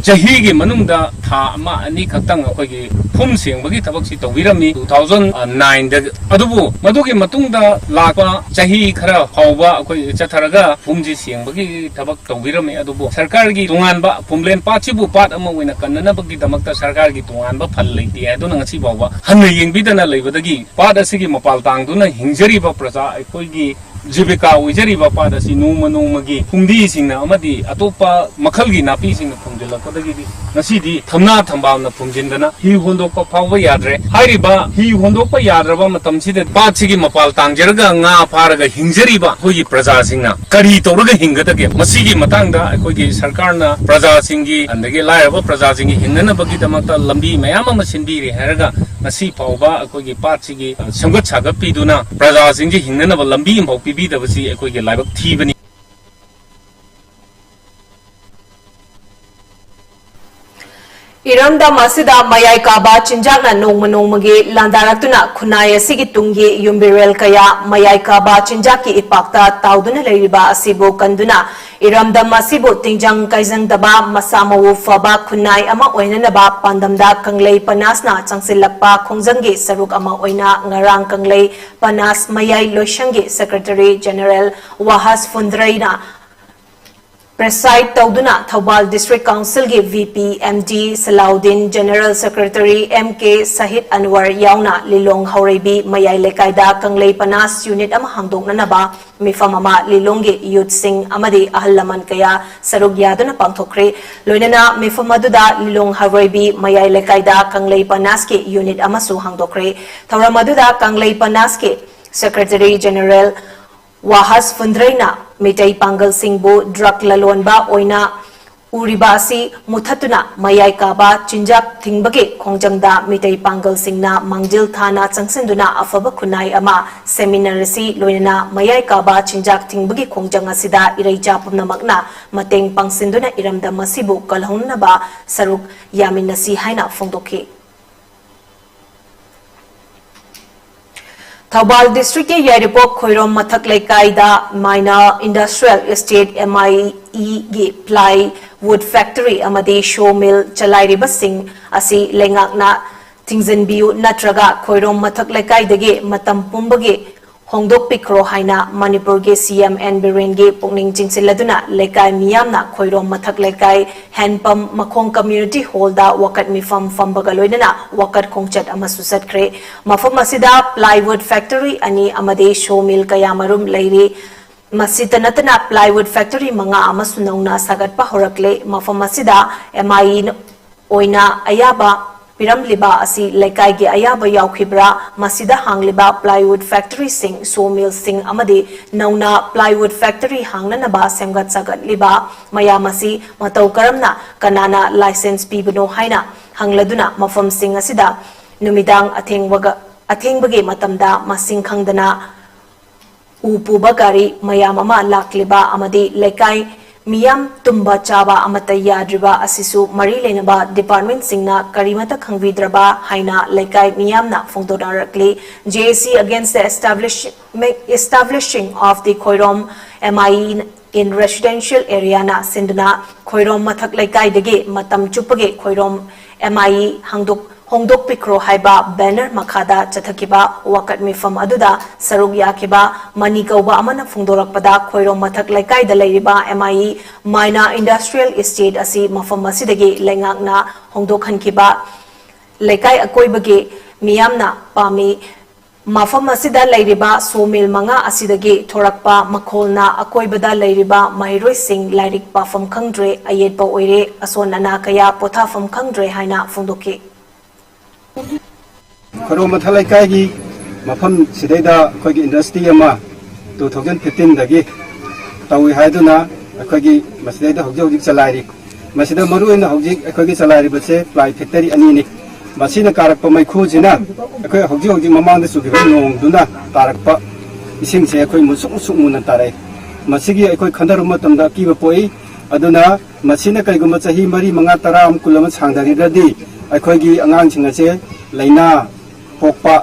ꯆꯍꯤꯒꯤ ꯃꯅꯨꯡꯗ ꯊꯥ ꯑꯃ ꯑꯅꯤ ꯈꯛꯇꯪ ꯑꯩꯈꯣꯏꯒꯤ ꯐꯨꯝ ꯁꯦꯡꯕꯒꯤ ꯊꯕꯛꯁꯤ ꯇꯧꯕꯤꯔꯝꯃꯤ꯫ ꯇꯨ ꯊꯥꯎꯖꯟ ꯅꯥꯏꯟꯗ, ꯑꯗꯨꯕꯨ ꯃꯗꯨꯒꯤ ꯃꯇꯨꯡꯗ ꯂꯥꯛꯄ ꯆꯍꯤ ꯈꯔ ꯐꯥꯎꯕ ꯑꯩꯈꯣꯏ ꯆꯠꯊꯔꯒ ꯐꯨꯝꯁꯤ ꯁꯦꯡꯕꯒꯤ ꯊꯕꯛ ꯇꯧꯕꯤꯔꯝꯃꯤ꯫ ꯑꯗꯨꯕꯨ ꯁꯔꯀꯥꯔꯒꯤ ꯇꯣꯉꯥꯟꯕ ꯐꯨꯝꯂꯦꯟ ꯄꯥꯠꯁꯤꯕꯨ ꯄꯥꯠ ꯑꯃ ꯑꯣꯏꯅ ꯀꯟꯅꯅꯕꯒꯤꯗꯃꯛꯇ ꯁꯔꯀꯥꯔꯒꯤ ꯇꯣꯉꯥꯟꯕ ꯐꯟ ꯂꯩꯇꯦ ꯍꯥꯏꯗꯨꯅ ꯉꯁꯤ ꯐꯥꯎꯕ ꯍꯟꯅ ꯌꯦꯡꯕꯤꯗꯅ ꯂꯩꯕꯗꯒꯤ ꯄꯥꯠ ꯑꯁꯤꯒꯤ ꯃꯄꯥꯜ ꯇꯥꯡꯗꯨꯅ ꯍꯤꯡꯖꯔꯤꯕ ꯄ꯭ꯔꯖꯥ ꯑꯩꯈꯣꯏꯒꯤ ꯖꯤꯕꯤꯀꯥ ꯑꯣꯏꯖꯔꯤꯕ ꯄꯥꯠ ꯑꯁꯤ ꯅꯣꯡꯃ ꯅꯣꯡꯃꯒꯤ ꯐꯨꯝꯗꯤꯁꯤꯡꯅ ꯑꯃꯗꯤ ꯑꯇꯣꯞꯄ ꯃꯈꯜꯒꯤ ꯅꯥꯄꯤꯁꯤꯡꯅ ꯐꯨꯝꯖꯤꯜꯂꯛꯄꯗꯒꯤꯗꯤ ꯉꯁꯤꯗꯤ ꯊꯝꯅꯥ ꯊꯝꯕꯥꯜꯅ ꯐꯨꯝꯖꯤꯟꯗꯅ ꯍꯤ ꯍꯣꯟꯗꯣꯛꯄ ꯐꯥꯎꯕ ꯌꯥꯗ꯭ꯔꯦ꯫ ꯍꯥꯏꯔꯤꯕ ꯍꯤ ꯍꯣꯟꯗꯣꯛꯄ ꯌꯥꯗ꯭ꯔꯕ ꯃꯇꯝꯁꯤꯗ ꯄꯥꯠꯁꯤꯒꯤ ꯃꯄꯥꯜ ꯇꯥꯡꯖꯔꯒ ꯉꯥ ꯐꯥꯔꯒ ꯍꯤꯡꯖꯔꯤꯕ ꯑꯩꯈꯣꯏꯒꯤ ꯄ꯭ꯔꯖꯥꯁꯤꯡꯅ ꯀꯔꯤ ꯇꯧꯔꯒ ꯍꯤꯡꯒꯗꯒꯦ? ꯃꯁꯤꯒꯤ ꯃꯇꯥꯡꯗ ꯑꯩꯈꯣꯏꯒꯤ ꯁꯔꯀꯥꯔꯅ ꯄ꯭ꯔꯖꯥꯁꯤꯡꯒꯤ, ꯑꯗꯒꯤ ꯂꯥꯏꯔꯕ ꯄ꯭ꯔꯖꯥꯁꯤꯡꯒꯤ ꯍꯤꯡꯅꯅꯕꯒꯤꯗꯃꯛꯇ ꯂꯝꯕꯤ ꯃꯌꯥꯝ ꯑꯃ ꯁꯤꯟꯕꯤꯔꯦ ꯍꯥꯏꯔꯒ ꯉꯁꯤ ꯐꯥꯎꯕ ꯑꯩꯈꯣꯏꯒꯤ ꯄꯥꯠꯁꯤꯒꯤ ꯁꯦꯝꯒꯠ ꯁꯥꯒꯠꯄꯤꯗꯨꯅ ꯄ꯭ꯔꯖꯥꯁꯤꯡꯁꯤ ꯍꯤꯡꯅꯅꯕ ꯂꯝꯕꯤ ꯑꯃꯐꯥꯎ ꯄꯤꯕꯤꯗꯕꯁꯤ ꯑꯩꯈꯣꯏꯒꯤ ꯂꯥꯏꯕꯛ ꯊꯤꯕꯅꯤ꯫ ꯏꯔꯝꯗꯝ ꯑꯁꯤꯗ ꯃꯌꯥꯏ ꯀꯥꯕ ꯆꯤꯟꯖꯥꯛꯅ ꯅꯣꯡꯃ ꯅꯣꯡꯃꯒꯤ ꯂꯥꯟꯗꯥꯔꯛꯇꯨꯅ ꯈꯨꯟꯅꯥꯏ ꯑꯁꯤꯒꯤ ꯇꯨꯡꯒꯤ ꯌꯨꯝꯕꯤꯔꯦꯜ ꯀꯌꯥ ꯃꯌꯥꯏ ꯀꯥꯕ ꯆꯤꯟꯖꯥꯛꯀꯤ ꯏꯄꯥꯛꯇ ꯇꯥꯎꯗꯨꯅ ꯂꯩꯔꯤꯕ ꯑꯁꯤꯕꯨ ꯀꯟꯗꯨꯅ ꯏꯔꯝꯗꯝ ꯑꯁꯤꯕꯨ ꯇꯤꯟꯖꯪ ꯀꯥꯏꯖꯪꯗꯕ ꯃꯁꯥ ꯃꯎ ꯐꯕ ꯈꯨꯟꯅꯥꯏ ꯑꯃ ꯑꯣꯏꯅꯅꯕ ꯄꯥꯟꯗꯝꯗ ꯀꯪꯂꯩ ꯄꯅꯥꯁꯅ ꯆꯪꯁꯤꯜꯂꯛꯄ ꯈꯣꯡꯖꯪꯒꯤ ꯁꯔꯨꯛ ꯑꯃ ꯑꯣꯏꯅ ꯉꯔꯥꯡ ꯀꯪꯂꯩ ꯄꯅꯥꯁ ꯃꯌꯥꯏ ꯂꯣꯏꯁꯪꯒꯤ ꯁꯦꯀ꯭ꯔꯦꯇꯔꯤ ꯖꯦꯅꯔꯦꯜ ꯋꯥꯍꯁ ꯐꯨꯟꯗ꯭ꯔꯩꯅ ꯄ꯭ꯔꯦꯁꯥꯏꯗ ꯇꯧꯗꯨꯅ ꯊꯧꯕꯥꯜ ꯗꯤꯁꯇ꯭ꯔꯤꯛ ꯀꯥꯎꯟꯁꯤꯜꯒꯤ V P M D Salauddin, general secretary M K Sahid Anwar ꯌꯥꯎꯅ ꯂꯤꯂꯣꯡ ꯍꯧꯔꯩꯕꯤ ꯃꯌꯥꯏ ꯂꯩꯀꯥꯏꯗ ꯀꯪꯂꯩ ꯄꯅꯥꯁ ꯌꯨꯅꯤꯠ ꯑꯃ ꯍꯥꯡꯗꯣꯛꯅꯅꯕ ꯃꯤꯐꯝ ꯑꯃ ꯂꯤꯂꯣꯡꯒꯤ ꯌꯨꯠꯁꯤꯡ ꯑꯃꯗꯤ ꯑꯍꯜ ꯂꯃꯟ ꯀꯌꯥ ꯁꯔꯨꯛ ꯌꯥꯗꯨꯅ ꯄꯥꯡꯊꯣꯛꯈ꯭ꯔꯦ꯫ ꯂꯣꯏꯅꯅ ꯃꯤꯐꯝ ꯑꯗꯨꯗ ꯂꯤꯂꯣꯡ ꯍꯧꯔꯩꯕꯤ ꯃꯌꯥꯏ ꯂꯩꯀꯥꯏꯗ ꯀꯪꯂꯩ ꯄꯅꯥꯁꯀꯤ ꯌꯨꯅꯤꯠ ꯑꯃꯁꯨ ꯍꯥꯡꯗꯣꯛꯈ꯭ꯔꯦ꯫ ꯊꯧꯔꯝ ꯑꯗꯨꯗ ꯀꯪꯂꯩ ꯄꯅꯥꯁꯀꯤ ꯁꯦꯀ꯭ꯔꯦꯇꯔꯤ ꯖꯦꯅꯔꯦꯜ ꯋꯥꯍꯁ ꯐꯨꯟꯗ꯭ꯔꯩꯅ ꯃꯤꯇꯩ ꯄꯥꯡꯒꯜꯁꯤꯡꯕꯨ ꯗ꯭ꯔꯒ ꯂꯂꯣꯟꯕ ꯑꯣꯏꯅ ꯎꯔꯤꯕ ꯑꯁꯤ ꯃꯨꯊꯠꯇꯨꯅ ꯃꯌꯥꯏ ꯀꯥꯕ ꯆꯤꯟꯖꯥꯛ ꯊꯤꯡꯕꯒꯤ ꯈꯣꯡꯖꯪꯗ ꯃꯤꯇꯩ ꯄꯥꯡꯒꯜꯁꯤꯡꯅ ꯃꯥꯡꯖꯤꯜ ꯊꯥꯅ ꯆꯪꯁꯤꯟꯗꯨꯅ ꯑꯐꯕ ꯈꯨꯟꯅꯥꯏ ꯑꯃ ꯁꯦꯝꯃꯤꯟꯅꯔꯁꯤ꯫ ꯂꯣꯏꯅꯅ ꯃꯌꯥꯏ ꯀꯥꯕ ꯆꯤꯟꯖꯥꯛ ꯊꯤꯡꯕꯒꯤ ꯈꯣꯡꯖꯪ ꯑꯁꯤꯗ ꯏꯔꯩꯆꯥ ꯄꯨꯝꯅꯃꯛꯅ ꯃꯇꯦꯡ ꯄꯥꯡꯁꯤꯟꯗꯨꯅ ꯏꯔꯝꯗꯝ ꯑꯁꯤꯕꯨ ꯀꯜꯍꯧꯅꯅꯕ ꯁꯔꯨꯛ ꯌꯥꯃꯤꯟꯅꯁꯤ ꯍꯥꯏꯅ ꯐꯣꯡꯗꯣꯛꯈꯤ꯫ ꯊꯧꯕꯥꯜ ꯗꯤꯁꯇ꯭ꯔꯤꯛꯀꯤ ꯌꯥꯏꯔꯤꯄꯣꯛ ꯈꯣꯏꯔꯣꯝ ꯃꯊꯛ ꯂꯩꯀꯥꯏꯗ ꯃꯥꯏꯅꯥ ꯏꯟꯗꯁꯇ꯭ꯔꯤꯌꯦꯜ ꯏꯁꯇꯦꯠ, ꯑꯦꯝ ꯑꯥꯏ ꯏꯒꯤ ꯄ꯭ꯂꯥꯏ ꯋꯨꯗ ꯐꯦꯛꯇꯔꯤ ꯑꯃꯗꯤ ꯁꯣ ꯃꯤꯜ ꯆꯂꯥꯏꯔꯤꯕꯁꯤꯡ ꯑꯁꯤ ꯂꯩꯉꯥꯛꯅ ꯊꯤꯡꯖꯤꯟꯕꯤꯌꯨ ꯅꯠꯇ꯭ꯔꯒ ꯈꯣꯏꯔꯣꯝ ꯃꯊꯛ ꯂꯩꯀꯥꯏꯗꯒꯤ ꯃꯇꯝ ꯄꯨꯝꯕꯒꯤ ꯍꯣꯡꯗꯣꯛꯄꯤꯈ꯭ꯔꯣ ꯍꯥꯏꯅ ꯃꯅꯤꯄꯨꯔꯒꯤ ꯁꯤ ꯑꯦꯝ ꯑꯦꯟ ꯕꯤꯔꯦꯟꯒꯤ ꯄꯨꯛꯅꯤꯡ ꯆꯤꯡꯁꯤꯜꯂꯗꯨꯅ ꯂꯩꯀꯥꯏ ꯃꯤꯌꯥꯝꯅ ꯈꯣꯏꯔꯣꯝ ꯃꯊꯛ ꯂꯩꯀꯥꯏ ꯍꯦꯟꯄꯝ ꯃꯈꯣꯡ ꯀꯝꯃ꯭ꯌꯨꯅꯤꯇꯤ ꯍꯣꯜꯗ ꯋꯥꯀꯠ ꯃꯤꯐꯝ ꯐꯝꯕꯒ ꯂꯣꯏꯅꯅ ꯋꯥꯀꯠ ꯈꯣꯡꯆꯠ ꯑꯃꯁꯨ ꯆꯠꯈ꯭ꯔꯦ꯫ ꯃꯐꯝ ꯑꯁꯤꯗ ꯄ꯭ꯂꯥꯏꯋꯨꯗ ꯐꯦꯛꯇꯔꯤ ꯑꯅꯤ ꯑꯃꯗꯤ ꯁꯣ ꯃꯤꯜ ꯀꯌꯥꯃꯔꯨꯝ ꯂꯩꯔꯤ꯫ ꯃꯁꯤꯇ ꯅꯠꯇꯅ ꯄ꯭ꯂꯥꯏꯋꯨꯗ ꯐꯦꯛꯇꯔꯤ ꯃꯉꯥ ꯑꯃꯁꯨ ꯅꯧꯅ ꯁꯥꯒꯠꯄ ꯍꯧꯔꯛꯂꯦ꯫ ꯃꯐꯝ ꯑꯁꯤꯗ ꯑꯦꯝ ꯑꯥꯏ ꯏ ꯑꯣꯏꯅ ꯑꯌꯥꯕ ꯄꯤꯔꯝꯂꯤꯕ ꯑꯁꯤ ꯂꯩꯀꯥꯏꯒꯤ ꯑꯌꯥꯕ ꯌꯥꯎꯈꯤꯕ꯭ꯔꯥ? ꯃꯁꯤꯗ ꯍꯥꯡꯂꯤꯕ ꯄ꯭ꯂꯥꯏꯋꯨꯗ ꯐꯦꯛꯇꯔꯤꯁꯤꯡ, ꯁꯣ ꯃꯤꯜꯁꯤꯡ ꯑꯃꯗꯤ ꯅꯧꯅ ꯄ꯭ꯂꯥꯏꯋꯨꯗ ꯐꯦꯛꯇꯔꯤ ꯍꯥꯡꯅꯅꯕ ꯁꯦꯝꯒꯠ ꯁꯥꯒꯠꯂꯤꯕ ꯃꯌꯥꯝ ꯑꯁꯤ ꯃꯇꯧ ꯀꯔꯝꯅ, ꯀꯅꯥꯅ ꯂꯥꯏꯁꯦꯟꯁ ꯄꯤꯕꯅꯣ ꯍꯥꯏꯅ ꯍꯪꯂꯗꯨꯅ ꯃꯐꯝꯁꯤꯡ ꯑꯁꯤꯗ ꯅꯨꯃꯤꯗꯥꯡ ꯑꯊꯦꯡꯕꯒ-, ꯑꯊꯦꯡꯕꯒꯤ ꯃꯇꯝꯗ ꯃꯁꯤꯡ ꯈꯪꯗꯅ ꯎ ꯄꯨꯕ ꯒꯥꯔꯤ ꯃꯌꯥꯝ ꯑꯃ ꯂꯥꯛꯂꯤꯕ ꯑꯃꯗꯤ ꯂꯩꯀꯥꯏ ꯃꯤꯌꯥꯝ ꯇꯨꯝꯕ ꯆꯥꯕ ꯑꯃꯠꯇ ꯌꯥꯗ꯭ꯔꯤꯕ ꯑꯁꯤꯁꯨ ꯃꯔꯤ ꯂꯩꯅꯕ ꯗꯤꯄꯥꯔꯠꯃꯦꯟꯠꯁꯤꯡꯅ ꯀꯔꯤꯃꯠꯇ ꯈꯪꯕꯤꯗ꯭ꯔꯕ ꯍꯥꯏꯅ ꯂꯩꯀꯥꯏ ꯃꯤꯌꯥꯝꯅ ꯐꯣꯡꯗꯣꯛꯅꯔꯛꯂꯤ꯫ J A C against the establishment, establishing of the Khoirom M I E in residential area ꯅ ꯁꯤꯟꯗꯨꯅ ꯈꯣꯏꯔꯣꯝ ꯃꯊꯛ ꯂꯩꯀꯥꯏꯗꯒꯤ ꯃꯇꯝ ꯆꯨꯞꯄꯒꯤ ꯈꯣꯏꯔꯣꯝ M I E ꯍꯥꯡꯗꯣꯛ-, ꯍꯣꯡꯗꯣꯛꯄꯤꯈ꯭ꯔꯣ ꯍꯥꯏꯕ ꯕꯦꯅꯔ ꯃꯈꯥꯗ ꯆꯠꯊꯈꯤꯕ ꯋꯥꯀꯠ ꯃꯤꯐꯝ ꯑꯗꯨꯗ ꯁꯔꯨꯛ ꯌꯥꯈꯤꯕ ꯃꯅꯤ ꯀꯧꯕ ꯑꯃꯅ ꯐꯣꯡꯗꯣꯔꯛꯄꯗ, ꯈꯣꯏꯔꯣꯝ ꯃꯊꯛ ꯂꯩꯀꯥꯏꯗ ꯂꯩꯔꯤꯕ M I E ꯃꯥꯏꯅꯥ ꯏꯟꯗꯁꯇ꯭ꯔꯤꯌꯦꯜ ꯏꯁꯇꯦꯠ ꯑꯁꯤ ꯃꯐꯝ ꯑꯁꯤꯗꯒꯤ ꯂꯩꯉꯥꯛꯅ ꯍꯣꯡꯗꯣꯛꯍꯟꯈꯤꯕ ꯂꯩꯀꯥꯏ ꯑꯀꯣꯏꯕꯒꯤ ꯃꯤꯌꯥꯝꯅ ꯄꯥꯝꯃꯤ꯫ ꯃꯐꯝ ꯑꯁꯤꯗ ꯂꯩꯔꯤꯕ ꯁꯣ ꯃꯤꯜ ꯃꯉꯥ ꯑꯁꯤꯗꯒꯤ ꯊꯣꯔꯛꯄ ꯃꯈꯣꯜꯅ ꯑꯀꯣꯏꯕꯗ ꯂꯩꯔꯤꯕ ꯃꯍꯩꯔꯣꯏꯁꯤꯡ ꯂꯥꯏꯔꯤꯛ ꯄꯥꯐꯝ ꯈꯪꯗ꯭ꯔꯦ, ꯑꯌꯦꯠꯄ ꯑꯣꯏꯔꯦ, ꯑꯁꯣꯟ ꯑꯅꯥ ꯀꯌꯥ ꯄꯣꯊꯥꯐꯝ ꯈꯪꯗ꯭ꯔꯦ ꯍꯥꯏꯅ ꯐꯣꯡꯗꯣꯛꯈꯤ꯫ ꯈꯣꯏꯔꯣꯝ ꯃꯊꯛ ꯂꯩꯀꯥꯏꯒꯤ ꯃꯐꯝ ꯁꯤꯗꯩꯗ ꯑꯩꯈꯣꯏꯒꯤ ꯏꯟꯗꯁꯇ꯭ꯔꯤ ꯑꯃ ꯇꯨ ꯊꯥꯎꯖꯟ ꯐꯤꯐꯇꯤꯟꯗꯒꯤ ꯇꯧꯏ ꯍꯥꯏꯗꯨꯅ ꯑꯩꯈꯣꯏꯒꯤ ꯃꯁꯤꯗꯩꯗ ꯍꯧꯖꯤꯛ ꯍꯧꯖꯤꯛ ꯆꯂꯥꯏꯔꯤ꯫ ꯃꯁꯤꯗ ꯃꯔꯨꯑꯣꯏꯅ ꯍꯧꯖꯤꯛ ꯑꯩꯈꯣꯏꯒꯤ ꯆꯂꯥꯏꯔꯤꯕꯁꯦ ꯄ꯭ꯂꯥꯏ ꯐꯦꯛꯇꯔꯤ ꯑꯅꯤꯅꯤ꯫ ꯃꯁꯤꯅ ꯀꯥꯔꯛꯄ ꯃꯩꯈꯨꯁꯤꯅ ꯑꯩꯈꯣꯏ ꯍꯧꯖꯤꯛ ꯍꯧꯖꯤꯛ ꯃꯃꯥꯡꯗ ꯆꯨꯈꯤꯕ ꯅꯣꯡꯗꯨꯅ ꯇꯥꯔꯛꯄ ꯏꯁꯤꯡꯁꯦ ꯑꯩꯈꯣꯏ ꯃꯨꯁꯨꯛ ꯃꯨꯁꯨꯛ ꯃꯨꯅ ꯇꯥꯔꯛꯏ꯫ ꯃꯁꯤꯒꯤ ꯑꯩꯈꯣꯏ ꯈꯟꯊꯔꯨꯕ ꯃꯇꯝꯗ ꯑꯀꯤꯕ ꯄꯣꯛꯏ꯫ ꯑꯗꯨꯅ ꯃꯁꯤꯅ ꯀꯩꯒꯨꯝꯕ ꯆꯍꯤ ꯃꯔꯤ, ꯃꯉꯥ, ꯇꯔꯥ ꯑꯃ, ꯀꯨꯟ ꯑꯃ ꯁꯥꯡꯊꯈꯤꯗ꯭ꯔꯗꯤ ꯑꯩꯈꯣꯏꯒꯤ ꯑꯉꯥꯡꯁꯤꯡ ꯑꯁꯦ ꯂꯥꯏꯅꯥ ꯄꯣꯛꯄ,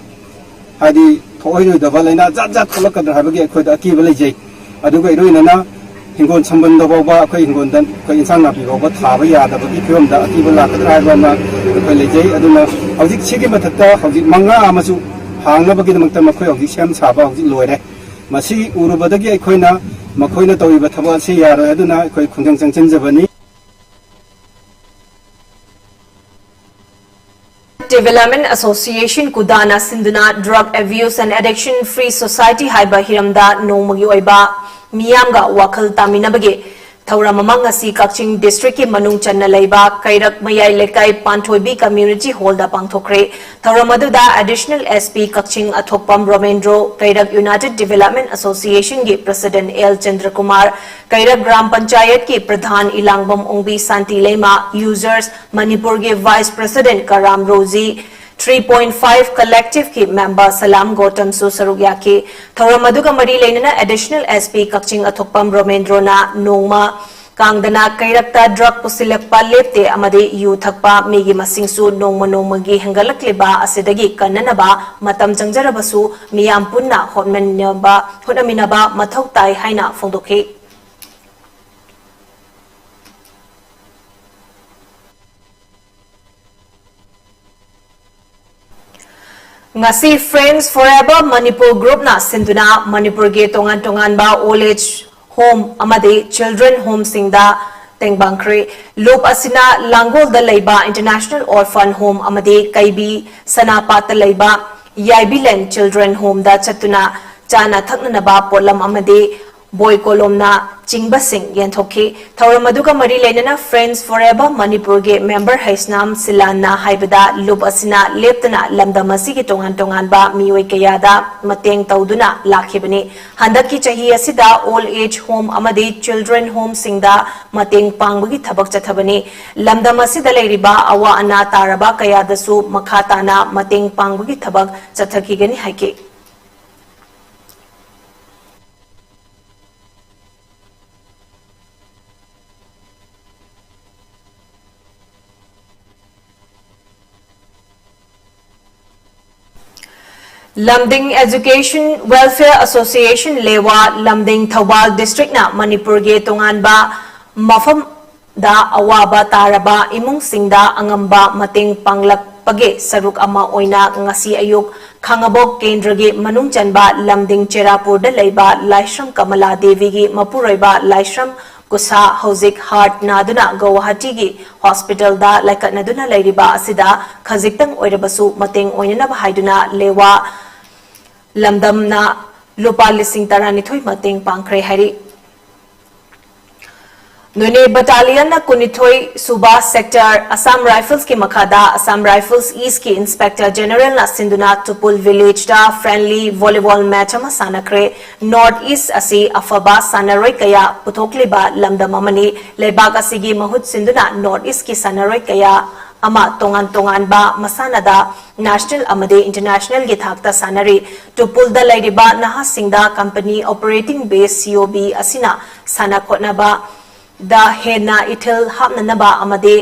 ꯍꯥꯏꯗꯤ ꯊꯣꯛꯍꯩꯔꯣꯏꯗꯕ ꯂꯥꯏꯅꯥ ꯖꯥꯠ ꯖꯥꯠ ꯊꯣꯛꯂꯛꯀꯗ꯭ꯔꯥ ꯍꯥꯏꯕꯒꯤ ꯑꯩꯈꯣꯏꯗ ꯑꯀꯤꯕ ꯂꯩꯖꯩ꯫ ꯑꯗꯨꯒ ꯏꯔꯣꯏꯅꯅ ꯍꯤꯡꯒꯣꯜ ꯁꯝꯕꯜꯗ ꯐꯥꯎꯕ, ꯑꯩꯈꯣꯏ ꯍꯤꯡꯒꯣꯜꯗ ꯑꯩꯈꯣꯏ ꯏꯟꯁꯥꯡ ꯅꯥꯄꯤ ꯐꯥꯎꯕ ꯊꯥꯕ ꯌꯥꯗꯕꯒꯤ ꯐꯤꯕꯝꯗ ꯑꯀꯤꯕ ꯂꯥꯛꯀꯗ꯭ꯔꯥ ꯍꯥꯏꯕ ꯑꯃ ꯑꯩꯈꯣꯏ ꯂꯩꯖꯩ꯫ ꯑꯗꯨꯅ ꯍꯧꯖꯤꯛ ꯁꯤꯒꯤ ꯃꯊꯛꯇ ꯍꯧꯖꯤꯛ ꯃꯉꯥ ꯑꯃꯁꯨ ꯍꯥꯡꯅꯕꯒꯤꯗꯃꯛꯇ ꯃꯈꯣꯏ ꯍꯧꯖꯤꯛ ꯁꯦꯝ ꯁꯥꯕ ꯍꯧꯖꯤꯛ ꯂꯣꯏꯔꯦ꯫ ꯃꯁꯤ ꯎꯔꯨꯕꯗꯒꯤ ꯑꯩꯈꯣꯏꯅ ꯃꯈꯣꯏꯅ ꯇꯧꯔꯤꯕ ꯊꯕꯛ ꯑꯁꯤ ꯌꯥꯔꯣꯏ꯫ ꯑꯗꯨꯅ ꯑꯩꯈꯣꯏ ꯈꯣꯡꯖꯪ ꯆꯪꯁꯤꯟꯖꯕꯅꯤ꯫ Development Association, ꯀꯨꯗꯥꯅ ꯁꯤꯟꯗꯨꯅ Drug Abuse and Addiction Free Society ꯍꯥꯏꯕ ꯍꯤꯔꯝꯗ ꯅꯣꯡꯃꯒꯤ ꯑꯣꯏꯕ ꯃꯤꯌꯥꯝꯒ ꯋꯥꯈꯜ ꯇꯥꯃꯤꯟꯅꯕꯒꯤ ꯊꯧꯔꯝ ꯑꯃ ꯉꯁꯤ ꯀꯛꯆꯤꯡ district ꯀꯤ ꯃꯅꯨꯡ ꯆꯟꯅ ꯂꯩꯕ ꯀꯩꯔꯛ ꯃꯌꯥꯏ ꯂꯩꯀꯥꯏ ꯄꯥꯟꯊꯣꯏꯕꯤ community hall ꯗ ꯄꯥꯡꯊꯣꯛꯈ꯭ꯔꯦ꯫ ꯊꯧꯔꯝ ꯑꯗꯨꯗ Additional S P ꯀꯛꯆꯤꯡ ꯑꯊꯣꯛꯄꯝ ꯔꯣꯃꯦꯟꯗ꯭ꯔꯣ, ꯀꯩꯔꯛ United Development Association ꯒꯤ president ꯑꯦꯜ ꯆꯟꯗ꯭ꯔꯀꯨꯃꯥꯔ, ꯀꯩꯔꯛ ꯒ꯭ꯔꯥꯝ ꯄꯟꯆꯥꯌꯠꯀꯤ ꯄ꯭ꯔꯙꯥꯟ ꯏꯂꯥꯡꯕꯝ ꯑꯣꯡꯕꯤ ꯁꯥꯟꯇꯤ ꯂꯩꯃ, ꯌꯨꯖꯔꯁ ꯃꯅꯤꯄꯨꯔꯒꯤ vice president Karam Roji, three point five collective ꯀꯤ member ꯁꯂꯥꯝ ꯒꯣꯇꯝꯁꯨ ꯁꯔꯨꯛ ꯌꯥꯈꯤ꯫ ꯊꯧꯔꯝ ꯑꯗꯨꯒ ꯃꯔꯤ ꯂꯩꯅꯅ Additional S P ꯀꯛꯆꯤꯡ ꯑꯊꯣꯛꯄꯝ ꯔꯣꯃꯦꯟꯗ꯭ꯔꯣꯅ ꯅꯣꯡꯃ ꯀꯥꯡꯗꯅ ꯀꯩꯔꯛꯇ drug ꯄꯨꯁꯤꯜꯂꯛꯄ ꯂꯦꯞꯇꯦ ꯑꯃꯗꯤ ꯌꯨ ꯊꯛꯄ ꯃꯤꯒꯤ ꯃꯁꯤꯡꯁꯨ ꯅꯣꯡꯃ ꯅꯣꯡꯃꯒꯤ ꯍꯦꯟꯒꯠꯂꯛꯂꯤꯕ ꯑꯁꯤꯗꯒꯤ ꯀꯟꯅꯅꯕ ꯃꯇꯝ ꯆꯪꯖꯔꯕꯁꯨ ꯃꯤꯌꯥꯝ ꯄꯨꯟꯅ ꯍꯣꯠꯅꯃꯤꯟꯅꯕ, ꯍꯣꯠꯅꯃꯤꯟꯅꯕ ꯃꯊꯧ ꯇꯥꯏ ꯍꯥꯏꯅ ꯐꯣꯡꯗꯣꯛꯈꯤ꯫ ꯉꯁꯤ Friends Forever Manipur group ꯅ ꯁꯤꯟꯗꯨꯅ ꯃꯅꯤꯄꯨꯔꯒꯤ ꯇꯣꯉꯥꯟ ꯇꯣꯉꯥꯟꯕ old age home ꯑꯃꯗꯤ children home ꯁꯤꯡꯗ ꯇꯦꯡꯕꯥꯡꯈ꯭ꯔꯦ꯫ ꯂꯨꯞ ꯑꯁꯤꯅ ꯂꯥꯡꯒꯣꯜꯗ ꯂꯩꯕ International Orphan Home ꯑꯃꯗꯤ ꯀꯩꯕꯤ ꯁꯅꯥꯄꯥꯠꯇ ꯂꯩꯕ ꯌꯥꯏꯕꯤꯂꯦꯟ Children Home ꯗ ꯆꯠꯇꯨꯅ ꯆꯥꯅ ꯊꯛꯅꯅꯕ ꯄꯣꯠꯂꯝ ꯑꯃꯗꯤ ꯕꯣꯏ ꯀꯣꯂꯣꯝꯅ ꯆꯤꯡꯕꯁꯤꯡ ꯌꯦꯟꯊꯣꯛꯈꯤ꯫ ꯊꯧꯔꯝ ꯑꯗꯨꯒ ꯃꯔꯤ ꯂꯩꯅꯅ Friends Forever ꯃꯅꯤꯄꯨꯔꯒꯤ ꯃꯦꯝꯕꯔ ꯍꯩꯁꯅꯥꯝ ꯁꯤꯂꯥꯟꯅ ꯍꯥꯏꯕꯗ ꯂꯨꯞ ꯑꯁꯤꯅ ꯂꯦꯞꯇꯅ ꯂꯝꯗꯝ ꯑꯁꯤꯒꯤ ꯇꯣꯉꯥꯟ ꯇꯣꯉꯥꯟꯕ ꯃꯤꯑꯣꯏ ꯀꯌꯥꯗ ꯃꯇꯦꯡ ꯇꯧꯗꯨꯅ ꯂꯥꯛꯈꯤꯕꯅꯤ꯫ ꯍꯟꯗꯛꯀꯤ ꯆꯍꯤ ꯑꯁꯤꯗ Old Age Home ꯑꯃꯗꯤ Children Homeꯁꯤꯡꯗ ꯃꯇꯦꯡ ꯄꯥꯡꯕꯒꯤ ꯊꯕꯛ ꯆꯠꯊꯕꯅꯤ꯫ ꯂꯝꯗꯝ ꯑꯁꯤꯗ ꯂꯩꯔꯤꯕ ꯑꯋꯥ ꯑꯅꯥ ꯇꯥꯔꯕ ꯀꯌꯥꯗꯁꯨ ꯃꯈꯥ ꯇꯥꯅ ꯃꯇꯦꯡ ꯄꯥꯡꯕꯒꯤ ꯊꯕꯛ ꯆꯠꯊꯈꯤꯒꯅꯤ ꯍꯥꯏꯈꯤ꯫ ꯂꯝꯗꯤꯡ Education Welfare Association ꯂꯦꯋꯥ ꯂꯝꯗꯤꯡ ꯊꯧꯕꯥꯜ districtꯅ ꯃꯅꯤꯄꯨꯔꯒꯤ ꯇꯣꯉꯥꯟꯕ ꯃꯐꯝꯗ ꯑꯋꯥꯕ ꯇꯥꯔꯕ ꯏꯃꯨꯡꯁꯤꯡꯗ ꯑꯉꯝꯕ ꯃꯇꯦꯡ ꯄꯥꯡꯂꯛꯄꯒꯤ ꯁꯔꯨꯛ ꯑꯃ ꯑꯣꯏꯅ ꯉꯁꯤ ꯑꯌꯨꯛ ꯈꯥꯉꯕꯣꯛ ꯀꯦꯟꯗ꯭ꯔꯒꯤ ꯃꯅꯨꯡ ꯆꯟꯕ ꯂꯝꯗꯤꯡ ꯆꯦꯔꯥꯄꯨꯔꯗ ꯂꯩꯕ ꯂꯥꯏꯁ꯭ꯔꯝ ꯀꯃꯂꯥ ꯗꯦꯕꯤꯒꯤ ꯃꯄꯨꯔꯣꯏꯕ ꯂꯥꯏꯁ꯭ꯔꯝ ꯀꯨꯁꯥ ꯍꯧꯖꯤꯛ heart ꯅꯥꯗꯨꯅ ꯒꯧꯍꯥꯇꯤꯒꯤ hospitalꯗ ꯂꯥꯏꯀꯠꯅꯗꯨꯅ ꯂꯩꯔꯤꯕ ꯑꯁꯤꯗ ꯈꯖꯤꯛꯇꯪ ꯑꯣꯏꯔꯕꯁꯨ ꯃꯇꯦꯡ ꯑꯣꯏꯅꯅꯕ ꯍꯥꯏꯗꯨꯅ ꯂꯦꯋꯥ ꯂꯝꯗꯝꯅ ꯂꯨꯄꯥ ꯂꯤꯁꯤꯡ ꯇꯔꯥꯅꯤꯊꯣꯏ ꯃꯇꯦꯡ ꯄꯥꯡꯈ꯭ꯔꯦ ꯍꯥꯏꯔꯤ꯫ ꯅꯣꯅꯦ battalionꯅ ꯀꯨꯟꯅꯤꯊꯣꯏ ꯁꯨꯕ sector Assam Riflesꯀꯤ ꯃꯈꯥꯗ Assam Rifles Eastꯀꯤ Inspector Generalꯅ ꯁꯤꯟꯗꯨꯅ ꯇꯨꯄꯨꯜ villageꯇ friendly volleyball match ꯑꯃ ꯁꯥꯟꯅꯈ꯭ꯔꯦ꯫ North East ꯑꯁꯤ ꯑꯐꯕ ꯁꯥꯟꯅꯔꯣꯏ ꯀꯌꯥ ꯄꯨꯊꯣꯛꯂꯤꯕ ꯂꯝꯗꯝ ꯑꯃꯅꯤ꯫ ꯂꯩꯕꯥꯛ ꯑꯁꯤꯒꯤ ꯃꯍꯨꯠ ꯁꯤꯟꯗꯨꯅ North Eastꯀꯤ ꯁꯥꯟꯅꯔꯣꯏ ꯀꯌꯥ ꯑꯃ ꯇꯣꯉꯥꯟ ꯇꯣꯉꯥꯟꯕ ꯃꯁꯥꯟꯅꯗ national ꯑꯃꯗꯤ internationalꯒꯤ ꯊꯥꯛꯇ ꯁꯥꯟꯅꯔꯤ꯫ ꯇꯨꯄꯨꯜꯗ ꯂꯩꯔꯤꯕ ꯅꯍꯥꯁꯤꯡꯗ company operating base, C O B, ꯑꯁꯤꯅ ꯁꯥꯟꯅ ꯈꯣꯠꯅꯕꯗ ꯍꯦꯟꯅ ꯏꯊꯤꯜ ꯍꯥꯞꯅꯅꯕ ꯑꯃꯗꯤ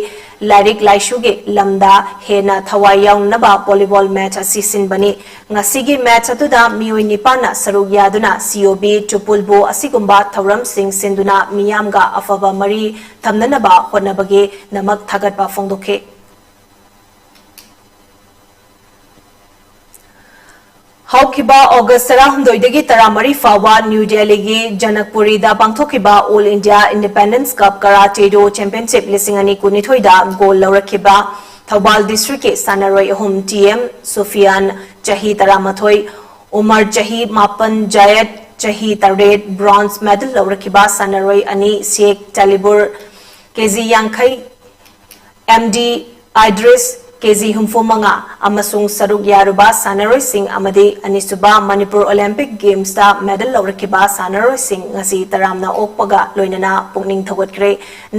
ꯂꯥꯏꯔꯤꯛ ꯂꯥꯏꯁꯨꯒꯤ ꯂꯝꯗ ꯍꯦꯟꯅ ꯊꯋꯥꯏ ꯌꯥꯎꯅꯅꯕ volleyball match ꯑꯁꯤ ꯁꯤꯟꯕꯅꯤ꯫ ꯉꯁꯤꯒꯤ match ꯑꯗꯨꯗ ꯃꯤꯑꯣꯏ ꯅꯤꯄꯥꯟꯅ ꯁꯔꯨꯛ ꯌꯥꯗꯨꯅ C O B ꯇꯨꯄꯨꯜꯕꯨ ꯑꯁꯤꯒꯨꯝꯕ ꯊꯧꯔꯝꯁꯤꯡ ꯁꯤꯟꯗꯨꯅ ꯃꯤꯌꯥꯝꯒ ꯑꯐꯕ ꯃꯔꯤ ꯊꯝꯅꯅꯕ ꯍꯣꯠꯅꯕꯒꯤꯗꯃꯛ ꯊꯥꯒꯠꯄ ꯐꯣꯡꯗꯣꯛꯈꯤ꯫ ꯍꯧꯈꯤꯕ August ꯇꯔꯥꯍꯨꯝꯗꯣꯏꯗꯒꯤ ꯇꯔꯥꯃꯔꯤ ꯐꯥꯎꯕ ꯅ꯭ꯌꯨ ꯗꯦꯜꯂꯤꯒꯤ ꯖꯅꯛꯄꯨꯔꯤꯗ ꯄꯥꯡꯊꯣꯛꯈꯤꯕ All India Independence Cup Karate Do Championship ꯂꯤꯁꯤꯡ ꯑꯅꯤ ꯀꯨꯟꯅꯤꯊꯣꯏꯗ gold ꯂꯧꯔꯛꯈꯤꯕ ꯊꯧꯕꯥꯜ districtꯀꯤ ꯁꯥꯟꯅꯔꯣꯏ ꯑꯍꯨꯝ, T M ꯁꯨꯐꯤꯌꯥꯟ, ꯆꯍꯤ ꯇꯔꯥꯃꯥꯊꯣꯏ, ꯎꯃꯔ, ꯆꯍꯤ ꯃꯥꯄꯟ, ꯖꯥꯌꯠ, ꯆꯍꯤ ꯇꯔꯦꯠ bronze medal ꯂꯧꯔꯛꯈꯤꯕ ꯁꯥꯟꯅꯔꯣꯏ ꯑꯅꯤ, ꯁꯦꯈ ꯇꯥꯂꯤꯕꯨꯔ ꯀꯦꯖꯤ ꯌꯥꯡꯈꯩ, ꯑꯦꯝ ꯗꯤ ꯑꯥꯏꯗ꯭ꯔꯤꯁ ꯀꯦꯖꯤ ꯍꯨꯝꯐꯨ ꯃꯉꯥ ꯑꯃꯁꯨꯡ ꯁꯔꯨꯛ ꯌꯥꯔꯨꯕ ꯁꯥꯟꯅꯔꯣꯏꯁꯤꯡ ꯑꯃꯗꯤ ꯑꯅꯤꯁꯨꯕ ꯃꯅꯤꯄꯨꯔ Olympic Gamesꯇ medal ꯂꯧꯔꯛꯈꯤꯕ ꯁꯥꯟꯅꯔꯣꯏꯁꯤꯡ ꯉꯁꯤ ꯇꯔꯥꯝꯅ ꯑꯣꯛꯄꯒ ꯂꯣꯏꯅꯅ ꯄꯨꯛꯅꯤꯡ ꯊꯧꯒꯠꯈ꯭ꯔꯦ꯫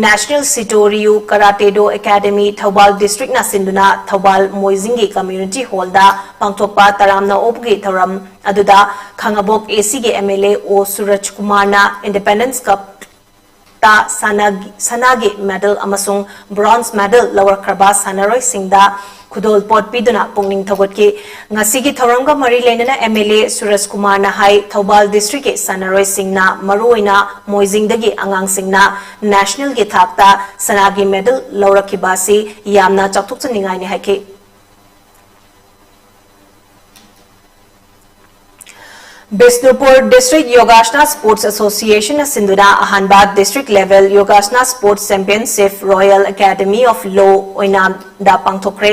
National Sitoryu Karate Do Academy, Thoubal districtꯅ ꯁꯤꯟꯗꯨꯅ ꯊꯧꯕꯥꯜ ꯃꯣꯏꯖꯤꯡꯒꯤ community hallꯗ ꯄꯥꯡꯊꯣꯛꯄ ꯇꯔꯥꯝꯅ ꯑꯣꯛꯄꯒꯤ ꯊꯧꯔꯝ ꯑꯗꯨꯗ ꯈꯥꯉꯕꯣꯛ ACꯒꯤ MLA O ꯁꯨꯔꯖ ꯀꯨꯃꯥꯔꯅ Independence Cup ꯇ ꯁꯅꯥꯒꯤ, ꯁꯅꯥꯒꯤ medal ꯑꯃꯁꯨꯡ bronze medal ꯂꯧꯔꯛꯈ꯭ꯔꯕ ꯁꯥꯟꯅꯔꯣꯏꯁꯤꯡꯗ ꯈꯨꯗꯣꯜꯄꯣꯠ ꯄꯤꯗꯨꯅ ꯄꯨꯛꯅꯤꯡ ꯊꯧꯒꯠꯈꯤ꯫ ꯉꯁꯤꯒꯤ ꯊꯧꯔꯝꯒ ꯃꯔꯤ ꯂꯩꯅꯅ MLA ꯁꯨꯔꯖ ꯀꯨꯃꯥꯔꯅ ꯍꯥꯏ, ꯊꯧꯕꯥꯜ districtꯀꯤ ꯁꯥꯟꯅꯔꯣꯏꯁꯤꯡꯅ, ꯃꯔꯨꯑꯣꯏꯅ ꯃꯣꯏꯖꯤꯡꯗꯒꯤ ꯑꯉꯥꯡꯁꯤꯡꯅ nationalꯒꯤ ꯊꯥꯛꯇ ꯁꯅꯥꯒꯤ medal ꯂꯧꯔꯛꯈꯤꯕ ꯑꯁꯤ ꯌꯥꯝꯅ ꯆꯥꯎꯊꯣꯛꯆꯅꯤꯡꯉꯥꯏꯅꯤ ꯍꯥꯏꯈꯤ꯫ ꯕꯤꯁꯅꯨꯄꯨꯔ District Yogasana Sports Associationꯅ ꯁꯤꯟꯗꯨꯅ ꯑꯍꯥꯟꯕ district level Yogasana Sports Championship Royal Academy of Law ꯑꯣꯏꯅꯥꯝꯗ ꯄꯥꯡꯊꯣꯛꯈ꯭ꯔꯦ꯫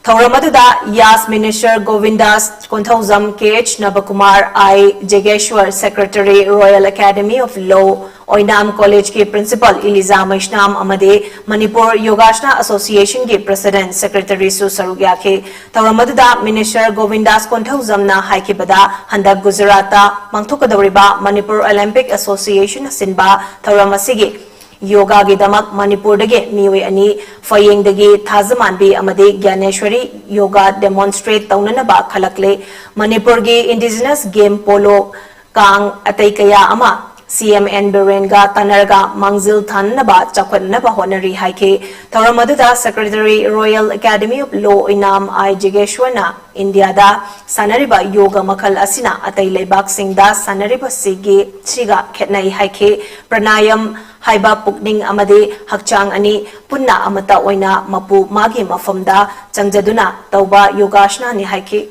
ꯊꯧꯔꯝ ꯑꯗꯨꯗ ꯌꯥꯁ Minister ꯒꯣꯕꯤꯟꯗꯥꯁ Konthoujam, K H ꯅꯕꯀꯨꯃꯥꯔ, I ꯖꯦꯒꯦꯁ꯭ꯋꯔ, Secretary Royal Academy of Law Oinam Collegeꯀꯤ Principal ꯏꯂꯤꯖꯥ ꯃꯩꯁꯅꯥꯝ ꯑꯃꯗꯤ ꯃꯅꯤꯄꯨꯔ Yogasana Associationꯒꯤ President Secretaryꯁꯨ ꯁꯔꯨꯛ ꯌꯥꯈꯤ꯫ ꯊꯧꯔꯝ ꯑꯗꯨꯗ Minister ꯒꯣꯕꯤꯟꯗꯥꯁ ꯀꯣꯟꯊꯧꯖꯝꯅ ꯍꯥꯏꯈꯤꯕꯗ, ꯍꯟꯗꯛ ꯒꯨꯖꯔꯥꯠꯇ ꯄꯥꯡꯊꯣꯛꯀꯗꯧꯔꯤꯕ ꯃꯅꯤꯄꯨꯔ Olympic Associationꯅ ꯁꯤꯟꯕ ꯊꯧꯔꯝ ꯑꯁꯤꯒꯤ ꯌꯣꯒꯥꯒꯤꯗꯃꯛ ꯃꯅꯤꯄꯨꯔꯗꯒꯤ ꯃꯤꯑꯣꯏ ꯑꯅꯤ, ꯐꯌꯦꯡꯗꯒꯤ ꯊꯥꯖꯃꯥꯟꯕꯤ ꯑꯃꯗꯤ ꯒ꯭ꯌꯥꯅꯦꯁ꯭ꯋꯔꯤ, ꯌꯣꯒꯥ demonstrate ꯇꯧꯅꯅꯕ ꯈꯜꯂꯛꯂꯦ꯫ ꯃꯅꯤꯄꯨꯔꯒꯤ indigenous game polo, ꯀꯥꯡ, ꯑꯇꯩ ꯀꯌꯥ ꯑꯃ CM N ꯕꯤꯔꯦꯟꯒ ꯇꯥꯟꯅꯔꯒ ꯃꯥꯡꯖꯤꯜ ꯊꯥꯅꯅꯕ ꯆꯥꯎꯈꯠꯅꯅꯕ ꯍꯣꯠꯅꯔꯤ ꯍꯥꯏꯈꯤ꯫ ꯊꯧꯔꯝ ꯑꯗꯨꯗ Secretary Royal Academy of Law Oinam I ꯖꯤꯒꯦꯁ꯭ꯋꯔꯅ ꯏꯟꯗꯤꯌꯥꯗ ꯁꯥꯟꯅꯔꯤꯕ ꯌꯣꯒ ꯃꯈꯜ ꯑꯁꯤꯅ ꯑꯇꯩ ꯂꯩꯕꯥꯛꯁꯤꯡꯗ ꯁꯥꯟꯅꯔꯤꯕꯁꯤꯒꯤ, ꯁꯤꯒ ꯈꯦꯠꯅꯩ ꯍꯥꯏꯈꯤ꯫ Pranayam ꯍꯥꯏꯕ ꯄꯨꯛꯅꯤꯡ ꯑꯃꯗꯤ ꯍꯛꯆꯥꯡ ꯑꯅꯤ ꯄꯨꯟꯅ ꯑꯃꯠꯇ ꯑꯣꯏꯅ ꯃꯄꯨ ꯃꯥꯒꯤ ꯃꯐꯝꯗ ꯆꯪꯖꯗꯨꯅ ꯇꯧꯕ ꯌꯣꯒꯥꯁꯅꯥꯅꯤ ꯍꯥꯏꯈꯤ꯫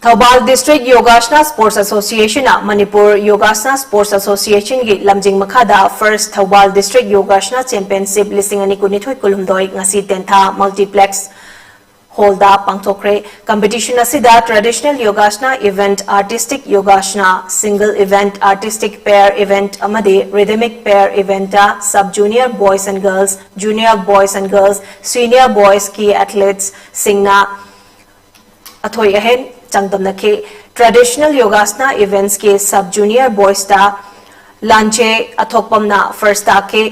Thoubal District Yogasana Sports Associationꯅ Manipur Yogasana Sports Associationꯒꯤ ꯂꯝꯖꯤꯡ ꯃꯈꯥꯗ First Thoubal District Yogasana Championship ꯂꯤꯁꯤꯡ ꯑꯅꯤ ꯀꯨꯟꯅꯤꯊꯣꯏ ꯀꯨꯟꯍꯨꯝꯗꯣꯏ ꯉꯁꯤ ꯇꯦꯟꯊꯥ Multiplex ꯍꯣꯜꯗ ꯄꯥꯡꯊꯣꯛꯈ꯭ꯔꯦ꯫ ꯀꯝꯄꯤꯇꯤꯁꯟ ꯑꯁꯤꯗ traditional Yogasana event, artistic Yogasana, single event, artistic pair event ꯑꯃꯗꯤ rhythmic pair event sub junior boys and girls, junior boys and girls, senior boys ꯀꯤ athletes ꯁꯤꯡꯅ ꯑꯊꯣꯏ ꯑꯍꯦꯟ ꯆꯥꯡꯗꯝꯅꯈꯤ꯫ Traditional Yogasana events ꯀꯤ sub junior boys ꯇ ꯂꯥꯟꯆꯦ ꯑꯊꯣꯛꯄꯝꯅ first ꯇꯥꯈꯤ꯫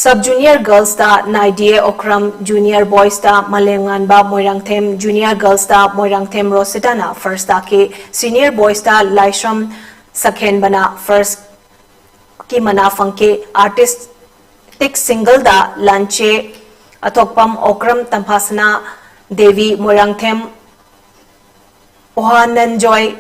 Sub junior girls ꯇ ꯅꯥꯏꯗꯤꯌꯦ ꯑꯣꯀ꯭ꯔꯝ, junior boys ꯇ ꯃꯥꯂꯦꯝꯉꯥꯟꯕ ꯃꯣꯏꯔꯥꯡꯊꯦꯝ, junior girls ꯇ ꯃꯣꯏꯔꯥꯡꯊꯦꯝ ꯔꯣꯁꯤꯇꯥꯅ first ꯇꯥꯈꯤ꯫ Senior boys ꯇ ꯂꯥꯏꯁ꯭ꯔꯝ ꯁꯈꯦꯟꯕꯅ first ꯀꯤ ꯃꯅꯥ ꯐꯪꯈꯤ꯫ Artistic single ꯗ ꯂꯥꯟꯆꯦ ꯑꯊꯣꯛꯄꯝ Okram ꯇꯝꯐꯥꯁꯅꯥ Devi Moirangthem ꯑꯣꯍꯥꯅꯟꯖꯣꯏ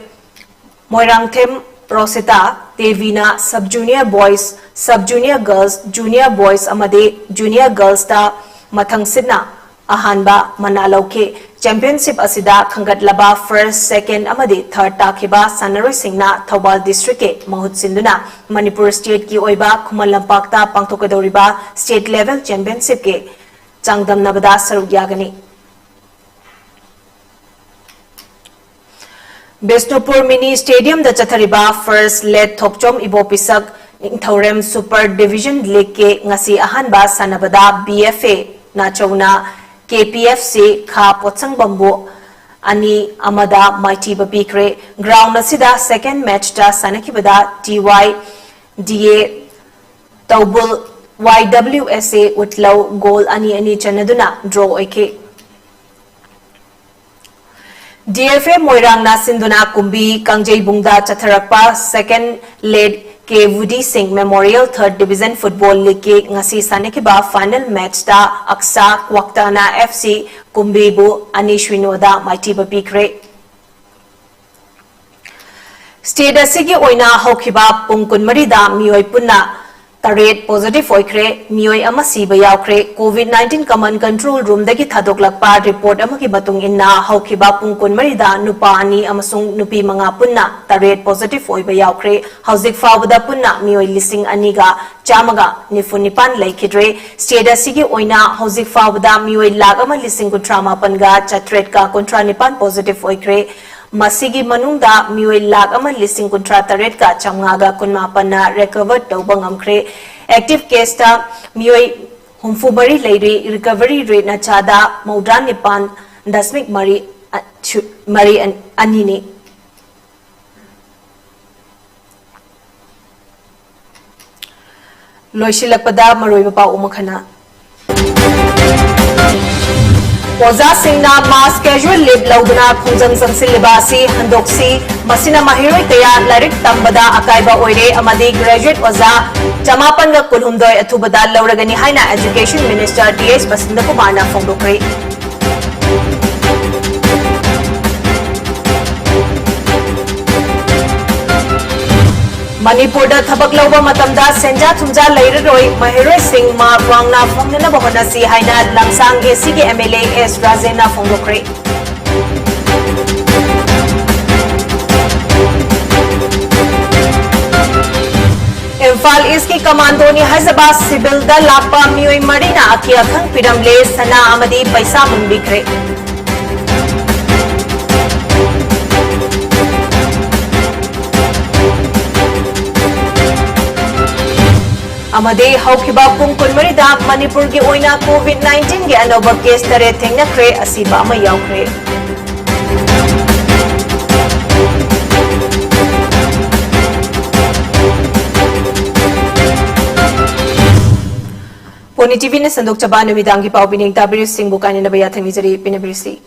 Moirangthem ꯔꯣꯁꯤꯇꯥ ꯗꯦꯕꯤꯅ sub junior boys, sub junior girls, junior boys ꯑꯃꯗꯤ junior girls ꯇ ꯃꯊꯪꯁꯤꯠꯅ ꯑꯍꯥꯟꯕ ꯃꯅꯥ ꯂꯧꯈꯤ꯫ Championship ꯑꯁꯤꯗ ꯈꯟꯒꯠꯂꯕ first, second ꯑꯃꯗꯤ third ꯇꯥꯈꯤꯕ ꯁꯥꯟꯅꯔꯣꯏꯁꯤꯡꯅ ꯊꯧꯕꯥꯜ district ꯀꯤ ꯃꯍꯨꯠ ꯁꯤꯟꯗꯨꯅ ꯃꯅꯤꯄꯨꯔ state ꯀꯤ ꯑꯣꯏꯕ ꯈꯨꯃꯟ ꯂꯝꯄꯥꯛꯇ ꯄꯥꯡꯊꯣꯛꯀꯗꯧꯔꯤꯕ state level championship ꯀꯤ ꯆꯥꯡꯗꯝꯅꯕꯗ ꯁꯔꯨꯛ ꯌꯥꯒꯅꯤ꯫ ꯕꯤꯁꯅꯨꯄꯨꯔ mini stadium ꯗ ꯆꯠꯊꯔꯤꯕ first ꯂꯦꯠ ꯊꯣꯛꯆꯣꯝ ꯏꯕꯣꯄꯤꯁꯛ ꯅꯤꯡꯊꯧꯔꯦꯝ super division league ꯀꯤ ꯉꯁꯤ ꯑꯍꯥꯟꯕ ꯁꯥꯟꯅꯕꯗ B F A ꯅꯥꯆꯧꯅ K P F C ꯈꯥ ꯄꯣꯠꯁꯪꯕꯝꯕꯨ ꯑꯅꯤ ꯑꯃꯗ ꯃꯥꯏꯊꯤꯕ ꯄꯤꯈ꯭ꯔꯦ꯫ Ground ꯑꯁꯤꯗ second match ꯇ ꯁꯥꯟꯅꯈꯤꯕꯗ T Y D A ꯇꯧꯕꯨꯜ Y W S A ꯎꯠꯂꯧ goal ꯑꯅꯤ ꯑꯅꯤ ꯆꯟꯅꯗꯨꯅ draw ꯑꯣꯏꯈꯤ꯫ D F A ꯃꯣꯏꯔꯥꯡꯅ ꯁꯤꯟꯗꯨꯅ ꯀꯨꯝꯕꯤ ꯀꯥꯡꯖꯩꯕꯨꯡꯗ ꯆꯠꯊꯔꯛꯄ second ꯂꯦꯠ ꯀꯦ ꯋꯨꯗꯤ ꯁꯤꯡ Memorial third division football league ꯀꯤ ꯉꯁꯤ ꯁꯥꯟꯅꯈꯤꯕ final match ꯇ ꯑꯛꯁꯥ ꯀ꯭ꯋꯥꯛꯇꯥꯅ F C ꯀꯨꯝꯕꯤꯕꯨ ꯑꯅꯤ ꯁꯤꯅꯣꯗ ꯃꯥꯏꯊꯤꯕ ꯄꯤꯈ꯭ꯔꯦ꯫ State ꯑꯁꯤꯒꯤ ꯑꯣꯏꯅ ꯍꯧꯈꯤꯕ ꯄꯨꯡ ꯀꯨꯟꯃꯔꯤꯗ ꯃꯤꯑꯣꯏ ꯄꯨꯟꯅ ꯇꯔꯦꯠ positive ꯑꯣꯏꯈ꯭ꯔꯦ꯫ ꯃꯤꯑꯣꯏ ꯑꯃ ꯁꯤꯕ ꯌꯥꯎꯈ꯭ꯔꯦ꯫ COVID nineteen command control roomꯗꯒꯤ ꯊꯥꯗꯣꯛꯂꯛꯄ report ꯑꯃꯒꯤ ꯃꯇꯨꯡ ꯏꯟꯅ, ꯍꯧꯈꯤꯕ ꯄꯨꯡ ꯀꯨꯟꯃꯔꯤꯗ ꯅꯨꯄꯥ ꯑꯅꯤ ꯑꯃꯁꯨꯡ ꯅꯨꯄꯤ ꯃꯉꯥ ꯄꯨꯟꯅ ꯇꯔꯦꯠ positive ꯑꯣꯏꯕ ꯌꯥꯎꯈ꯭ꯔꯦ꯫ ꯍꯧꯖꯤꯛ ꯐꯥꯎꯕꯗ ꯄꯨꯟꯅ ꯃꯤꯑꯣꯏ ꯂꯤꯁꯤꯡ ꯑꯅꯤꯒ ꯆꯥꯝꯃꯒ ꯅꯤꯐꯨ ꯅꯤꯄꯥꯟ ꯂꯩꯈꯤꯗ꯭ꯔꯦ꯫ State ꯑꯁꯤꯒꯤ ꯑꯣꯏꯅ ꯍꯧꯖꯤꯛ ꯐꯥꯎꯕꯗ ꯃꯤꯑꯣꯏ ꯂꯥꯈ ꯑꯃ ꯂꯤꯁꯤꯡ ꯀꯨꯟꯊ꯭ꯔꯥ ꯃꯥꯄꯟꯒ ꯆꯥꯇ꯭ꯔꯦꯠꯀ ꯀꯨꯟꯊ꯭ꯔꯥ ꯅꯤꯄꯥꯟ positive ꯑꯣꯏꯈ꯭ꯔꯦ꯫ ꯃꯁꯤꯒꯤ ꯃꯅꯨꯡꯗ ꯃꯤꯑꯣꯏ ꯂꯥꯈ ꯑꯃ ꯂꯤꯁꯤꯡ ꯀꯨꯟꯊ꯭ꯔꯥ ꯇꯔꯦꯠꯀ ꯆꯥꯝꯃꯉꯥꯒ ꯀꯨꯟꯃꯥꯄꯟꯅ recover ꯇꯧꯕ ꯉꯝꯈ꯭ꯔꯦ꯫ Active caseꯇ ꯃꯤꯑꯣꯏ ꯍꯨꯝꯐꯨ ꯃꯔꯤ ꯂꯩꯔꯤ꯫ Recovery rateꯅ ꯆꯥꯗ ꯃꯧꯗ꯭ꯔꯥ ꯅꯤꯄꯥꯟ ꯗꯁꯃꯤꯛ ꯃꯔꯤ, ꯑ, ꯁꯨ-, ꯃꯔꯤ ꯑꯅꯤꯅꯤ꯫ ꯂꯣꯏꯁꯤꯜꯂꯛꯄꯗ ꯃꯔꯨꯑꯣꯏꯕ ꯄꯥꯎ ꯑꯃꯨꯛ ꯍꯟꯅ꯫ ꯑꯣꯖꯥꯁꯤꯡꯅ mass casual leave ꯂꯧꯗꯨꯅ ꯈꯣꯡꯖꯪ ꯆꯪꯁꯤꯜꯂꯤꯕ ꯑꯁꯤ ꯍꯟꯗꯣꯛꯁꯤ꯫ ꯃꯁꯤꯅ ꯃꯍꯩꯔꯣꯏ ꯀꯌꯥ ꯂꯥꯏꯔꯤꯛ ꯇꯝꯕꯗ ꯑꯀꯥꯏꯕ ꯑꯣꯏꯔꯦ ꯑꯃꯗꯤ graduate ꯑꯣꯖꯥ ꯆꯃꯥꯄꯟꯒ ꯀꯨꯟꯍꯨꯝꯗꯣꯏ ꯑꯊꯨꯕꯗ ꯂꯧꯔꯒꯅꯤ ꯍꯥꯏꯅ Education Minister ꯇꯤ ꯑꯩꯆ ꯕꯁꯟꯇꯀꯨꯃꯥꯔꯅ ꯐꯣꯡꯗꯣꯛꯈ꯭ꯔꯦ꯫ ꯃꯅꯤꯄꯨꯔꯗ ꯊꯕꯛ ꯂꯧꯕ ꯃꯇꯝꯗ ꯁꯦꯟꯖꯥ ꯊꯨꯝꯖꯥ ꯂꯩꯔꯔꯣꯏ, ꯃꯍꯩꯔꯣꯏꯁꯤꯡ ꯃꯥꯛ ꯋꯥꯡꯅ ꯐꯪꯅꯅꯕ ꯍꯣꯠꯅꯁꯤ ꯍꯥꯏꯅ ꯂꯝꯁꯥꯡ ꯑꯦꯁꯤꯒꯤ ꯑꯦꯝ ꯑꯦꯜ ꯑꯦ ꯑꯦꯁ ꯔꯥꯖꯦꯟꯅ ꯐꯣꯡꯗꯣꯛꯈ꯭ꯔꯦ꯫ ꯏꯝꯐꯥꯜ ꯏꯁꯀꯤ ꯀꯃꯥꯟꯗꯣꯅꯤ ꯍꯥꯏꯖꯕ ꯁꯤꯕꯤꯜꯗ ꯂꯥꯛꯄ ꯃꯤꯑꯣꯏ ꯃꯔꯤꯅ ꯑꯀꯤ ꯑꯈꯪ ꯄꯤꯔꯝꯂꯦ, ꯁꯅꯥ ꯑꯃꯗꯤ ꯄꯩꯁꯥ ꯃꯨꯟꯕꯤꯈ꯭ꯔꯦ꯫ ꯑꯃꯗꯤ ꯍꯧꯈꯤꯕ ꯄꯨꯡ ꯀꯨꯟꯃꯔꯤꯗ ꯃꯅꯤꯄꯨꯔꯒꯤ ꯑꯣꯏꯅ COVID nineteenꯒꯤ ꯑꯅꯧꯕ case ꯇꯔꯦꯠ ꯊꯦꯡꯅꯈ꯭ꯔꯦ, ꯑꯁꯤꯕ ꯑꯃ ꯌꯥꯎꯈ꯭ꯔꯦ꯫ ꯄꯣꯅꯤ ꯇꯤꯚꯤꯅ ꯁꯟꯗꯣꯛꯆꯕ ꯅꯨꯃꯤꯗꯥꯡꯒꯤ ꯄꯥꯎ ꯄꯤꯅꯤꯡ ꯇꯥꯕꯤꯔꯤꯁꯤꯡꯕꯨ ꯀꯥꯏꯅꯅꯕ ꯌꯥꯊꯪ ꯅꯤꯖꯔꯤ꯫ ꯄꯤꯅꯕꯤꯔꯤꯁꯤ꯫